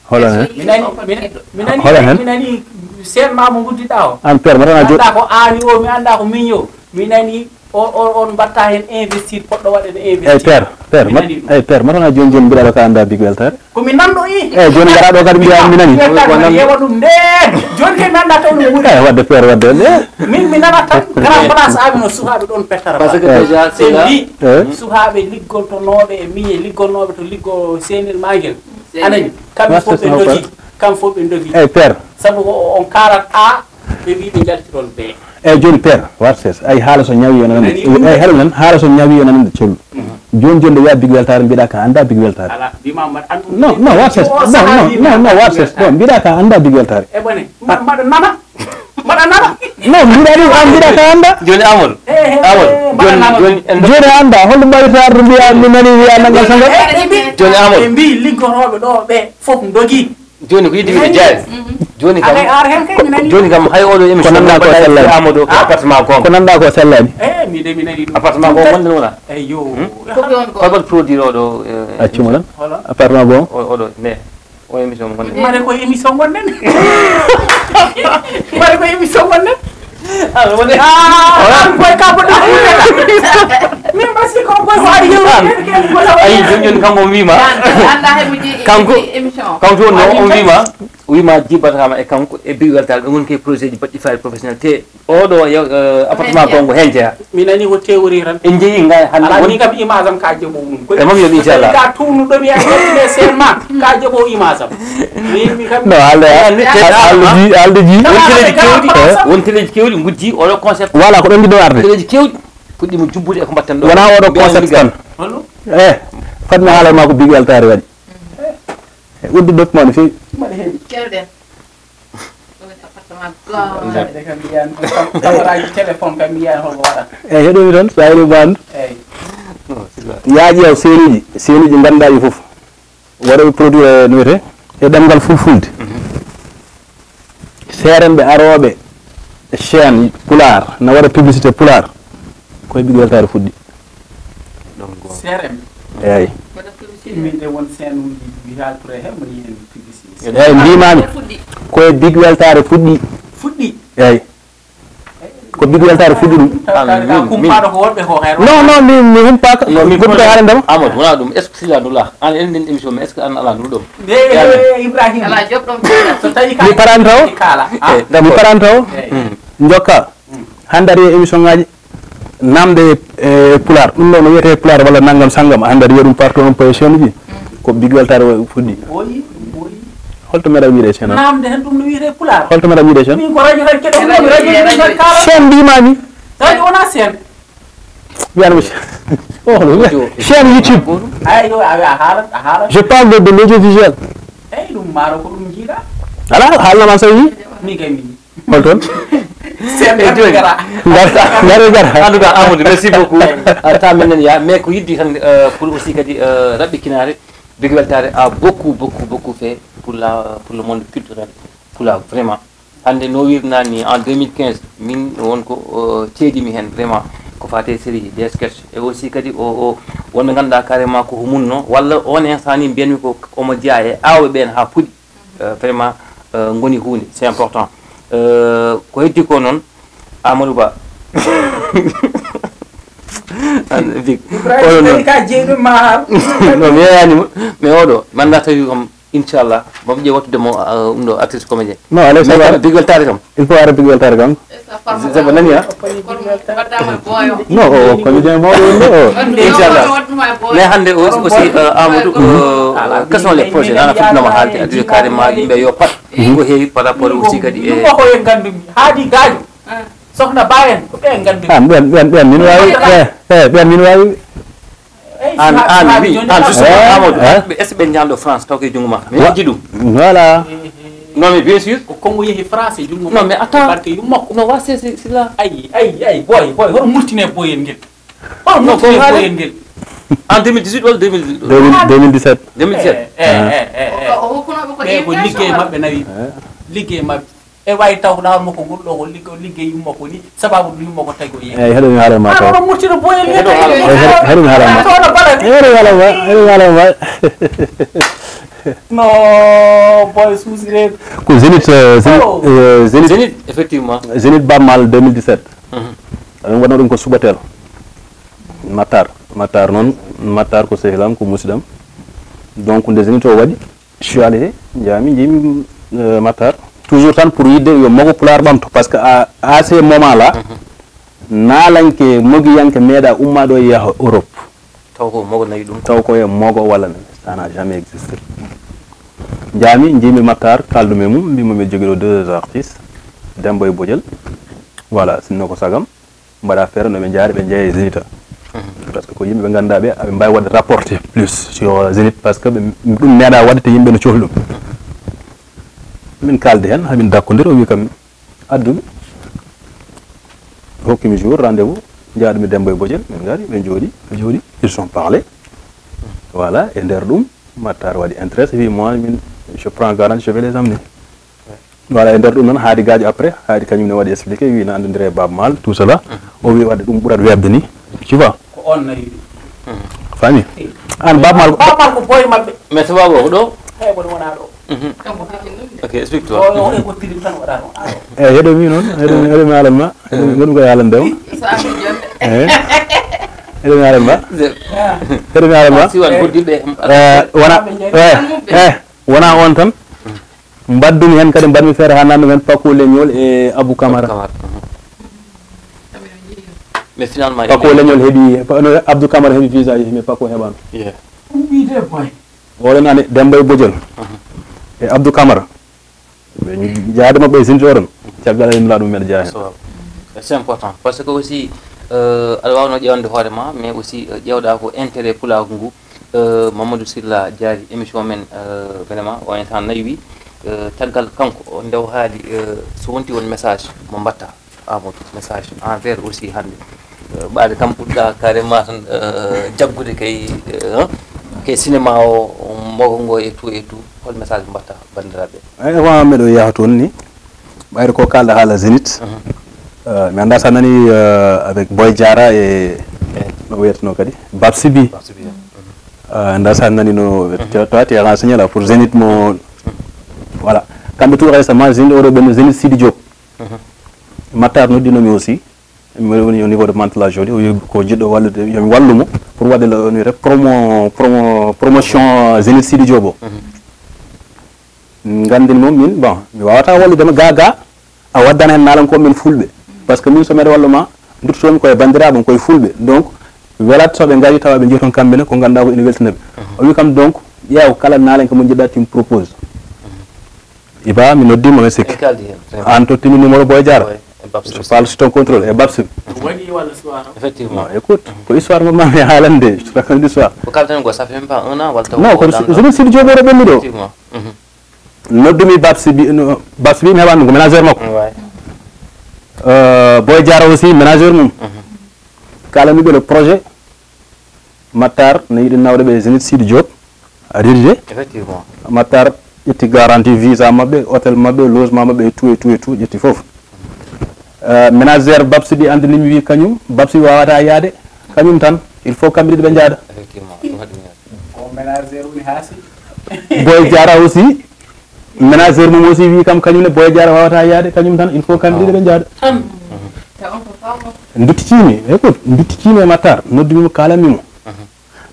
Hola hen? Mi nani, mi nani, mi nani, hola hen? Mi nani seen ma mo nguddiɗa o. An père, matana jo- Annda ko aani o, mi annda ko min yo. Mi nani o, o, on mbatta hen investir, poɗɗo waɗe no investir. Eyi, père, père, mi nani ɗum. Eyi, père, matana jooni jooni mbiɗa ɗo ka annda Big Weltare. Ko mi nanɗo i. Eyi, jooni ngara ɗo kadi mbiya mi nani. Yewa ɗum nde. Jooni kay mi annda taw ɗum woni. Eyi, wadde père, wadde nde. Min mi nana tan grand place amin o sukaɓe ɗon pettara. Parce que déjà c'est là. Eyi. Sukaɓe liggontonooɓe e miñe liggonooɓe to liggo senil magel. Anani, kamɓe fof ɓe ndogi, kamɓe fof ɓe ndogi. Eyi, père. Sabu ko on kaalat A, ɓe mbi ɓe njaltiron B. Eyi, jooni père, wartes, ay haala so ñawi yo nanande. Nani ɗum? Eyi, haala nan, haala so ñawi yo nanande col. Mhm. Jooni, jooni nde wiya Big Weltare, mbiɗa ka annda Big Weltare. Ala, mbima mbaɗa anndu. Non, non, wartes, non, non, non, wartes, non, mbiɗa ka annda Big Weltare. E bone, ma-, mbaɗa nana. Mbaɗa nana? Non, mbiɗa ɗum, an mbiɗa ka annda. Joni Amadou. Amadou. Joni, joni en jooni a annda, holɗum mbaɗirta arde mbiya mi nani wiya nangam sangam. Joni Amadou. Ɓe mbi liggotooɓe ɗo ɓe fof ndogi. Joni ko yidde wiide jaari. Joni kam, joni kam hay oɗo émission ko nanɗa ko sellani. Amadou ko appartement gonga. Ko nanɗa ko sellani. Eh, mi de mi nani ɗum. Appartement gonga wonde wona. Eyyo. Ko ɓe on ko. Holɓat produit oɗo? Accuma tan. Appartement gonga. Oɗo ne. O émission mo gonɗen. Mare ko émission gonɗen. Mare ko émission gonɗen. Ala woni. Ah, an koy ka boɗɗo. Min basi ko koy ko ari yew. Ayi, joni joni kanko o wiima. Anda he mo jeeyi. Kanko émission. Kanko on o wiima. O wiima jibbatama e kanko e Big Weltare ɓe ngoni koye projet ji baɗɗi fayi professionnel te oɗo appartement gongo hen jeeya. Mi nani ko théorie tan. En njeeyi ngay hannde. Ala ni kam image am ka jebo mum koy. E mom yoɓi inchallah. Ka tunu ɗo mi a yettine sen ma ka jebo image am. Mi mi kam. No, alde alde ji alde ji. Won teleji kewɗi. Won teleji kewɗi gujji oɗo concept. Voilà, ko ɗon ɗiɗo arde. Teleji kewɗi puɗɗima jubbude e ko mbatten ɗo. Wona oɗo concept tan. Eh, fatmi haalal ma ko Big Weltare waɗi. E uddu document no feewi. Ceerɗen. Ɗo woni appartement gonga. Ɓe kam mbiyan, kam, kamaraji téléphone kam mbiyan holko waɗata. Eyyi, heɗomi tan, so ari bandu. Eyyi. Ya ƴeew seenuji, seenuji ganduɗa ɗi fof. Waɗoɓe produit e no wiyete e ɗemngal fulfulde. Seerenɓe arooɓe e chaîne pulaar na waɗa publicité pulaar. Koye Big Weltare fuɗɗi. Seerenɓe. Eyyi. Min de won chaîne uji viral pour he moni hen publicité. Eyyi, mbimami. Koye Big Weltare fuɗɗi. Fuɗɗi. Eyyi. Ko Big Weltare fuɗɗi ɗum. Taw ka kumpaɗo ko wonɓe ko hayro. Non, non, mi mi humpaka. Non, min goɗɗo ko haalande ma. Amadou, wona ɗum. Est-ce que sila nula? An en nden émission mais est-ce que an ala nula ɗum? Ibrahim. Ala job ɗum. So tawi ka mi parantawo. Kala. Mi parantawo. Jokka. Hande ari e émission ngaji namde e pulaar ɗum ɗo no wiyete pulaar walla nanngam sanngam hande ari wiya ɗum partout on poye chaîne uji ko Big Weltare fuɗɗi. Holto meɗa wiide chaîne? Namde hen ɗum no wiyete pulaar. Holto meɗa wiide chaîne? Min ko radio tan keɗo ɗum radio tan kala. Chaîne mbimami. Radio wona chaîne. Wiyanmi. Oh, chaîne YouTube. Ay yo a a haalat a haalat. Je parle de, de l'audiovisuel. Eyyi ɗum maaro ko ɗum jiiɗa. Ala haalnama so wi. Min kay mi Holton? Sembe gara. Gara gara. En tout cas Amadou, merci beaucoup. Arta men nen ya mais ko yiddi tan pour aussi kadi rabbikinaare. Big Weltare a beaucoup beaucoup beaucoup fait pour la pour le monde culturel pulaar vraiment. Hande no wirnani en deux mille quinze min won ko ceedimi hen vraiment ko fate série des sketch et aussi kadi o o wonɓe ganduɗa carrément ko humunno walla on instant ni mbiyanmi ko omo jeeya e awɓe ɓen ha puɗi. Vraiment ngoni hunde c'est important. Ko heddi ko noon Amadou Ba. An Big oɗo noon ka jeeɗum ma. No mi yeyanima mais oɗo manda tawi kam inchallah mamo ƴeew wattude mo ɗum ɗo artiste comédien. Non, alay sago. Big Weltare kam il faut ara Big Weltare kam. Sabo nani ha? Non, o comédien mawɗo wonde o. Inchallah. Mais hande aussi Amadou, quels sont les projets nana fotnoma haalde addude carrément yimɓe yo pat ko heewi par rapport aussi kadi e ɗum ko e gandumi haadi gaajo. Sohna Ba en ko ɓe gandumi. Ah, ɓen ɓen ɓen min wawi. Eh, ɓen min wawi. An an wi an justement Amadou est ce que ɓe ñalɗo France taw koye junngo ma mais iji ɗum. Voilà. Non mais bien sûr. Ko kongo yehi France e junngo non mais attends barke yummakko non wa c'est c'est là. Ayi ayi ayi boy boy hono murtine boyel ngel. Hono murtine boyel ngel. En deux mille dix-huit walla deux mille deux mille dix-sept. Deux mille dix-sept. Ɓe ko liggey maɓɓe nawi liggey maɓɓe. E wawi taw lawol makko ngol ɗo ko liggo liggey yumma ko ni sababu ɗum yumma ko tawi ko yeeyi. Eyyi heɗo mi haala ma taw. Hono murtino boyel ni tawi. Heɗo mi haala ma. Hono bala ni. Heɗo mi haala ma. Heɗo mi haala ma. No boy suusire. Ko Zénith Zénith Zénith effectivement. Zénith Bammal deux mille dix-sept. Eɗen waɗno ɗum ko subatel. Matar Matar noon Matar ko sehilam ko musidam. Donc nde Zénith o waɗi. Cuwaale he njaami njiimi Matar toujours tan pour yidde yo mogo pulaar ɓamto parce que à ce moment là naalanke mogiyanke meeɗa ummaɗo yaha Europe. Taw ko mogo nawi ɗum taw ko e mogo walla ne ça n'a jamais existé. Njaami njiimi Matar kaldumi e mum mbimo mbiɗa jogii ɗo deux artistes Demba e Bojel. Voilà sinno ko sagam. Mbaɗa feere no ɓe njaari ɓe njeeya e Zénith. Parce que ko yimɓe ɓe ngannduɗaa ɓe aɓe mbaawi waɗde rapporté plus sur Zénith parce que ɓe ɗum meeɗa waɗde te yimɓe no cohli ɗum. Min kaaldi heen hamin dakkondir o wi kam addu Hokkimi jour rendez-vous, njahaɗumi Demba e Bojel, min ngari, ɓe njooɗi, ɓe njooɗi, ils sont parlé. Voilà, e nder ɗum, Matar waɗi intéressé, wi moi, min, je prends garantie, je vais les amener. Voilà, e nder ɗum noon, haadi gaajo après, haadi kañum ne waɗi expliqué, wi na anndondire e Baaba Maal, tout cela. O wi waɗde ɗum ɓurat weeɓde ni, tu vois. Ko on nawi ɗum. Fami? An Baaba Maal ko Baaba Maal ko boy maɓɓe. Mais sababu o ko ɗo? Eyi, kono wonaa ɗo. Ok, explique toi. O, o, e ko tilim tan waɗa ɗo. Eyi, heɗo mi noon, heɗo mi, heɗo mi haalan ma, heɗo mi, heɗo mi ko haalan dew. Eyi. Heɗo mi haalan ma. Heɗo mi haalan ma. Si won koddiɓe. Eh, wona, eh, eh, wona on tan. Mbaɗdumi heen kadi, mbaɗmi feere haa naatnumi heen Paco Leñol e Abou Camara. Camara. Mais finalement, Paco Leñol heɓi, Pa-, no, Abdou Camara heɓi visa, yehi, mais Paco heɓaano. Yeah. Ɗum wiyde boy. Oɗon ani Demba e Bojol e Abdou Camara. Ɓe jaade maɓɓe e Zénith oɗon. Caggal e Nulaaɗo mum meɗa jeyaa heen. So, c'est important. Parce que aussi, euh, aɗa waawno ƴeewande hoore ma, mais aussi, euh, ƴeewɗa ko intérêt pulaagu ngu. Euh, Mamadou Sylla jaari émission men, euh, vraiment, o en temps nayi wi, euh, caggal kanko, o nde o haali, euh, so wonti won message mo mbatta, Amadou, message envers aussi hannde. Euh, ɓaade kam ɓurɗa carrément tan, euh, jaggude kay, euh, kay cinéma o, mogo ngo et tout et tout, hol message mbatta banndiraaɓe? Eyi, avant miɗo yaha toon ni, ɓayde ko kalɗa haala Zénith. Euh, mi annda sa nani, euh, avec Boy Diarra e no wiyeteno kadi Babsi Bi. Babsi Bi, yeah. Euh, annda sa nani no te-, to ati renseigné là pour Zénith mo. Voilà. Kamɓe tout récemment, Zénith oɗo ɓen Zénith Sidi Diop. Matar noddino mi aussi. Mi woni au niveau de Mantes-la-Jolie, o wi ko jiɗɗo wallude, yomi wallu mo pour waɗde le, no wiyete promo, promo, promotion Zénith Sidi Diop o. Nganndin mo min, bon, mi waawata wallude ma ga, ga, a waddana heen naalankooɓe men fulɓe. Parce que min so mbeɗa wallu ma, nduttotoomi ko e banndiraaɓe am, ko e fulɓe. Donc, welat so ɓe ngari tawa ɓe njehi toon kamɓe ne, ko ngannduɗaa ko ina weltina ɓe. O wi kam, donc, ƴeew kala naalanke mo njiɗɗaa, tu me proposes. Iba, mi noddi mo, mi sikki. En kaldi heen, très bien. An tottimi numéro Boy Diarra. Ouais, e Babsi. Fal sous ton contrôle, e Babsi. Waɗi walla histoire? Effectivement. Non, écoute, ko histoire mo ma mi haalande, je te raconte l'histoire. Ko kalten ko, ça fait même pas un an, walla taw. Non, ko ko dan-, Zénith Sidi Diop oɗo ɓenni ɗo. Effectivement. Mhm. Noddumi Babsi Bi, no, Babsi Bi mi heɓani ɗum, ko ménageur makko. Ouais. Euh, Boy Diarra aussi, ménageur mum. Mhm. Kalanmi ɓe le projet, Matar ne yiɗi nawde ɓe Zénith Sidi Diop, a dirige. Effectivement. Matar ƴetti garantie visa maɓɓe, hôtel maɓɓe, logement maɓɓe, et tout, et tout, et tout, ƴetti fof. Euh, ménageur Babsi Bi anndini mi, wi kañum, Babsi Bi wawata yaade, kañum tan, il faut kamɓe ɗiɗi ɓe njaada. Effectivement, ɗum haɗi mi yaade. Ko ménageur woni haa si. Boy Diarra aussi, ménageur mum aussi wi kam kañum ne Boy Diarra wawata yaade, kañum tan, il faut kamɓe ɗiɗi ɓe njaada. Tan. Nduttitiimi, écoute, nduttitiimi e Matar, noddumi mo, kalanmi mo.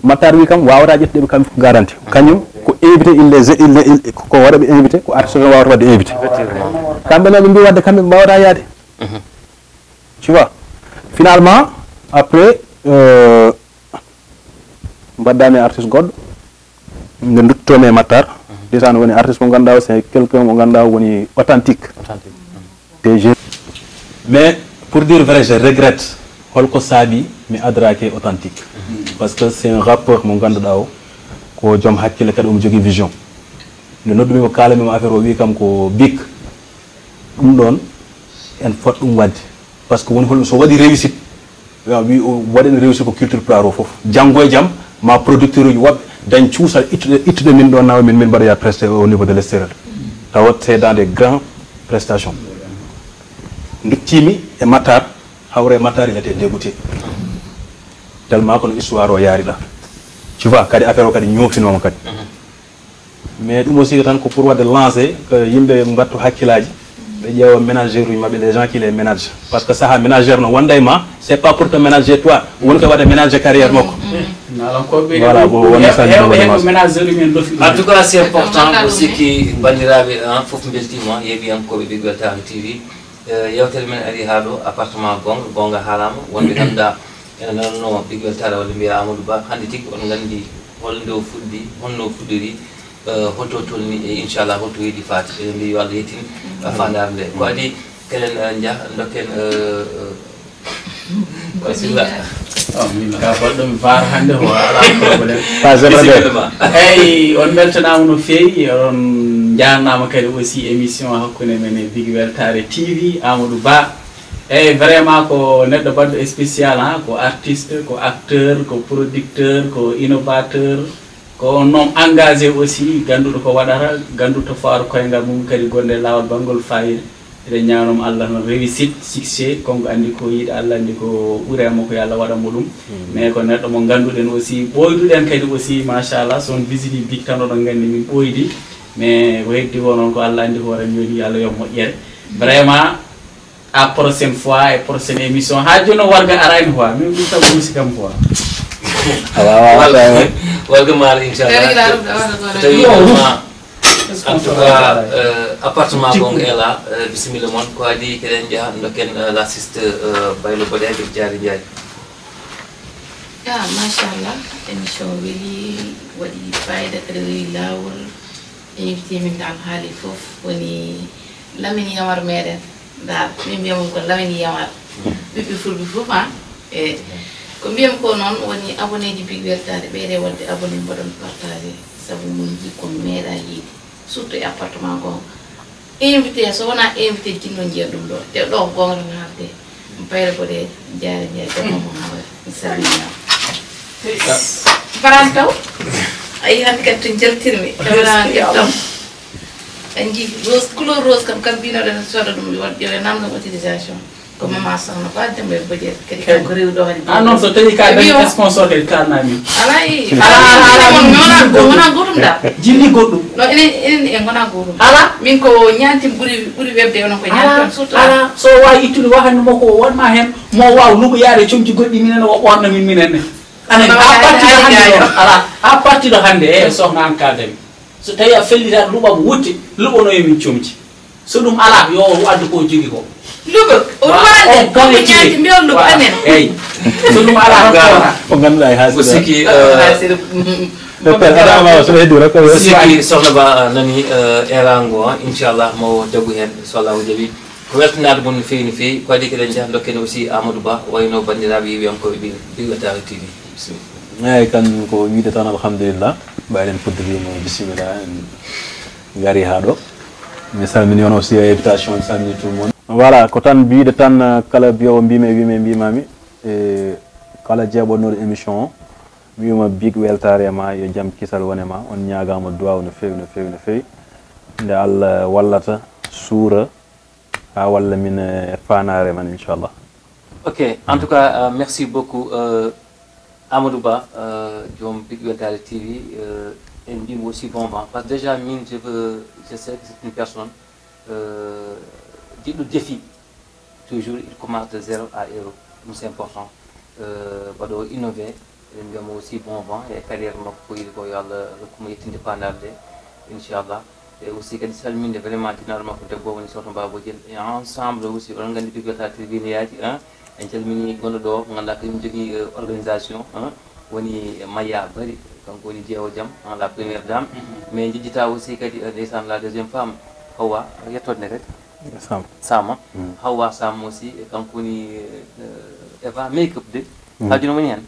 Matar wi kam wawata ƴettude ɓe kamɓe fof garanti. Kañum ko invité, il les, il, il, ko waɗa ɓe invité, ko artiste tan wawata waɗde invité. Effectivement. Kamɓe noon ɓe mbi waɗde kamɓe ɓe mbawata yaade. Tu vois? Finalement, après, euh, mbaddami e artiste goɗɗo. Nde nduttomi e Matar. Déjà no woni artiste mo ngannduɗaa o, c'est quelqu'un mo ngannduɗaa o woni authentique. Authentique. Des jeunes. Mais pour dire vrai, je regrette holko saabi mi adrake authentique. Parce que c'est un rappeur mo ngannduɗaa o ko joom hakkille, kadi omo jogii vision. Nde noddumi mo, kaalanmi mo affaire o, wi kam ko Big. Ɗum ɗon en fot ɗum waɗde. Parce que woni holɗum so waɗi réussite, wi o waɗani réussite ko culture pulaar o fof. Janngo e jam ma producteur uji woɓɓe dañ cuusal ittude, ittude min ɗo, nawa min, min mbaɗoya presté au niveau de l'extérieur. Tawa c'est dans des grandes prestations. Nduttimi e Matar, hawre Matar, il était dégoûté. Tellement kono histoire o yaari ɗa. Tu vois, kadi affaire o kadi ñoofinooma kadi. Mais ɗum aussi tan ko pour waɗde lancé, ko yimɓe mbattu hakkillaaji, ɓe ƴeewa manager uji maɓɓe, les gens qui les managent. Parce que saha manager no wonda e ma, c'est pas pour te manager toi, woni ko waɗde manager carrière makko. Nalankoɓe voilà, ko won message mo waɗde lancé. Manager uji men lofi. En tout cas, c'est important aussi que banndiraaɓe, hein, fof mbeltiima, yeeɓiyankoɓe Big Weltare T V. Eh, yewtere men ari haa ɗo, appartement goonga, goonga haalaama, wonɓe ngannduɗaa ene nanonoo Big Weltare walla mbiya Amadou Ba, hannde tigi on nganndi holnde o fuɗɗi, honno o fuɗɗiri, eh, holto tolni e inchallah holto yiɗi faati. Eɗen mbiya yo Allah yettin, eh, faandaare nde. Ko adii keɗen, eh, njah, ndokken, eh, eh, Basilla. Oh, min ka goɗɗo mi faar hannde o, alaa problème. Pas de problème. Bisimilla ma. Eyi, on mbeltanaama no feewi, on njaarnaama kadi aussi émission hakkunde men e Big Weltare T V, Amadou Ba. Eyyi, vraiment ko neɗɗo baɗɗo spécial, ha, ko artiste, ko acteur, ko producteur, ko innovateur, ko on noon engagé aussi, ganduɗo ko waɗata, ganduɗo to fawata koyngal mum, kadi gonde lawol bangol fayida. Eɗen ñaanoma Allah noon réussite, succès, konko andi ko yiɗi Allah andi ko ɓuuri e makko, yo Allah waɗan mo ɗum. Mais ko neɗɗo mo ganduɗen aussi, ɓoyduɗen kadi aussi, machallah, so on visite Big tan oɗon gandi min ɓoydi. Mais ko heddi ko noon ko Allah andi hoore, mi weli Allah yo moƴƴere. Vraiment, à prochaine fois et prochaine émission. Ha jooni o warga arani quoi. Min ɗum tan musi kam quoi. Warga maaro inchallah. Tawi ma en tout cas, appartement gonga ela, bisimilla mon, ko adi keɗen jaha dokken la siste, baylo boɗeɓe jaari jaari. Ya machallah, émission weli, waɗi fayida, kadi rewi lawol. Invité min dal haali fof woni lamin yamar meɗen. Dal min mbiya mum ko lamin yamar. Ɓiɓɓe fulɓe fof ha e ko mbiyam ko noon woni abonné ji big weltare ɓeyde wadde abonné mbaɗon partagé, sabu mon jikko meeɗa yiide, surtout e appartement gonga. Invité so wona invité jinno jiya ɗum ɗo te ɗo ko gonga tan haalde. Bayre boɗeejo jaare njaay jomma mo hawa. Mi salminama. Faran taw. Ayi hannde kadi to jaltirmi caméra ƴettam. En jii rose, couleur rose kam, kam mbinoɗen soda ɗum, mi waɗ ƴewe namdam autorisation. Ko mama soxna ba dembe boje kadi kanko rewi ɗo hadi. Ah non, so tawi ka dañi sponsor kadi kalna min. Alay. Ala ala ala. Wona wona gotum da. Jilli goɗɗum. No enen enen en gona gotum. Ala. Min ko ñantim ɓuri ɓuri webde onon ko ñantam surtout. Ala, so wawi ittude wahanno mo ko wonma hen, mo waw luɓoyaade comci goɗɗi minen o ɓorna min minen ne. Anen a parti do hande on. Ala, a parti do hande e soxna an ka dañi. So tawi a fellita luɓam wutte, luɓono e min comci. So ɗum alaa, yo o addu ko o jogi ko. Luɓo, o ruwaade, ko mi ñaati mbiyon luɓo amen. Eyi. So ɗum alaa, ko ngannduɗaa e haasira. Ko sikki, pepper adama so ɓe heddura ko sikki soxna ba nani erango, inchallah mo jaɓu heen so allahu jaɓi. Ko weltanaade mon no feewi no feewi, ko adi keɗen njaha dokken aussi Amadou Ba, wayno banndiraaɓe yeewiyankooɓe ɓe ɓe wettaare T V. Bisimilla. Eyyi, kan ko wiide tan alhamdulillah. Mbayɗen puddiriima, bisimilla, en ngari haa ɗo. Mi salmini on aussi e invitation, mi salmini tout le monde. Voilà, ko tan mbiyde tan, kala mbiyowo mbimi e wimi e mbimami, e kala jeeɓonnoɗo émission o, mi wima big weltare e ma, yo jam kisal wone ma. On ñaagama duwaw no feewi no feewi no feewi, nde Allah wallata suura ha walla min e fanare man inchallah. Ok, en tout cas, merci beaucoup. Amadou Ba, joom Big Weltare T V, en mbimo aussi bon vent, parce que déjà min je veux, je sais que c'est une personne jiɗɗo défi. Toujours il commence de zéro à héros, ɗum c'est important. Mbaɗo innové, eɗen mbiyamo aussi bon vent e carrière makko, ko yiɗi ko yo Allah rokkumo yettinde pandarde, inchallah. E aussi kadi salminde vraiment jinaɗo makko debbo woni sohna Baba Diel, et ensemble aussi oɗon nganndi Big Weltare T V ne yaaji, hein. En calmini gonɗo ɗo, ko ngannduɗaa kañum jogii organisation, hein, woni Maya Bari, kanko woni jeewo jam, hein, la première dame. Mais jejjita aussi kadi ndeysaan la deuxième femme, Hawa, yettoode nde kadi. Sam. Sama. Hawa Sam aussi, e kanko woni Eva Makeup de. Hajuna woni heen.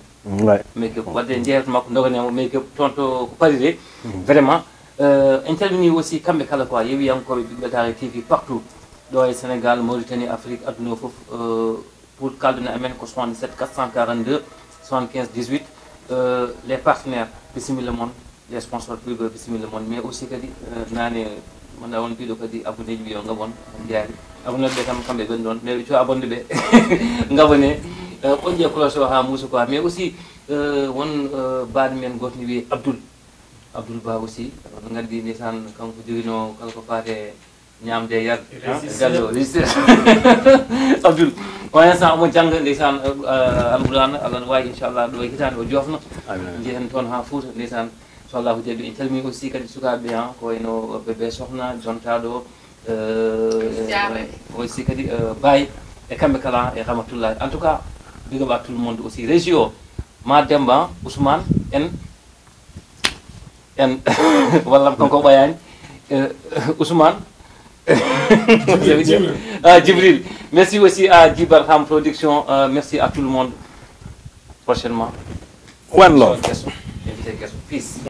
Makeup, wadde jeeyat makko doganemo Makeup toon to ko Paris de. Vraiment, en calmini aussi kamɓe kala quoi, yeewiyankooɓe Big Weltare T V partout, ɗo e Sénégal, Mauritanie, Afrique, adduna o fof. Pour kalduno amen ko soixante-dix-sept quatre cent quarante-deux soixante-quinze dix-huit. Les partenaires, bisimilla mon. Les sponsors plus ɓe, bisimilla mon. Mais aussi kadi nane manda on mbiɗo kadi abonné ji ɓe yo ngam on jaari. Abonné ɓe kam kamɓe ɓen ɗon, mais ɓe cuwa abonné ɓe ngabone. Ɓoƴƴe cloche o ha muusa quoi. Mais aussi won baɗo men goto ne wiye Abdoul. Abdoul Ba aussi, on nganndi ndeysaan kanko jogino kala ko faate ñaamde e yarde. Gallo registré. Abdoul, on instant omo jannga ndeysaan alquraan, Allah no waawi inchallah ɗo e hitaande o joofna. Njehen toon haa Fuuta ndeysaan. So Allahu jaɓi, en calmini aussi kadi sukaaɓe ɓe, ko wayno bébé Sohna jontaa ɗo, aussi kadi Baye, e kamɓe kala, e Rahmatullahi. En tout cas, big up à tout le monde aussi. Régie o, Ma Demba, Ousmane, en, en, wallam kanko ɓayaani. Ousmane. Ah, Djibril. Merci aussi à Djibar Ham Production. Merci à tout le monde. Prochainement. One love. Invité guest. Peace.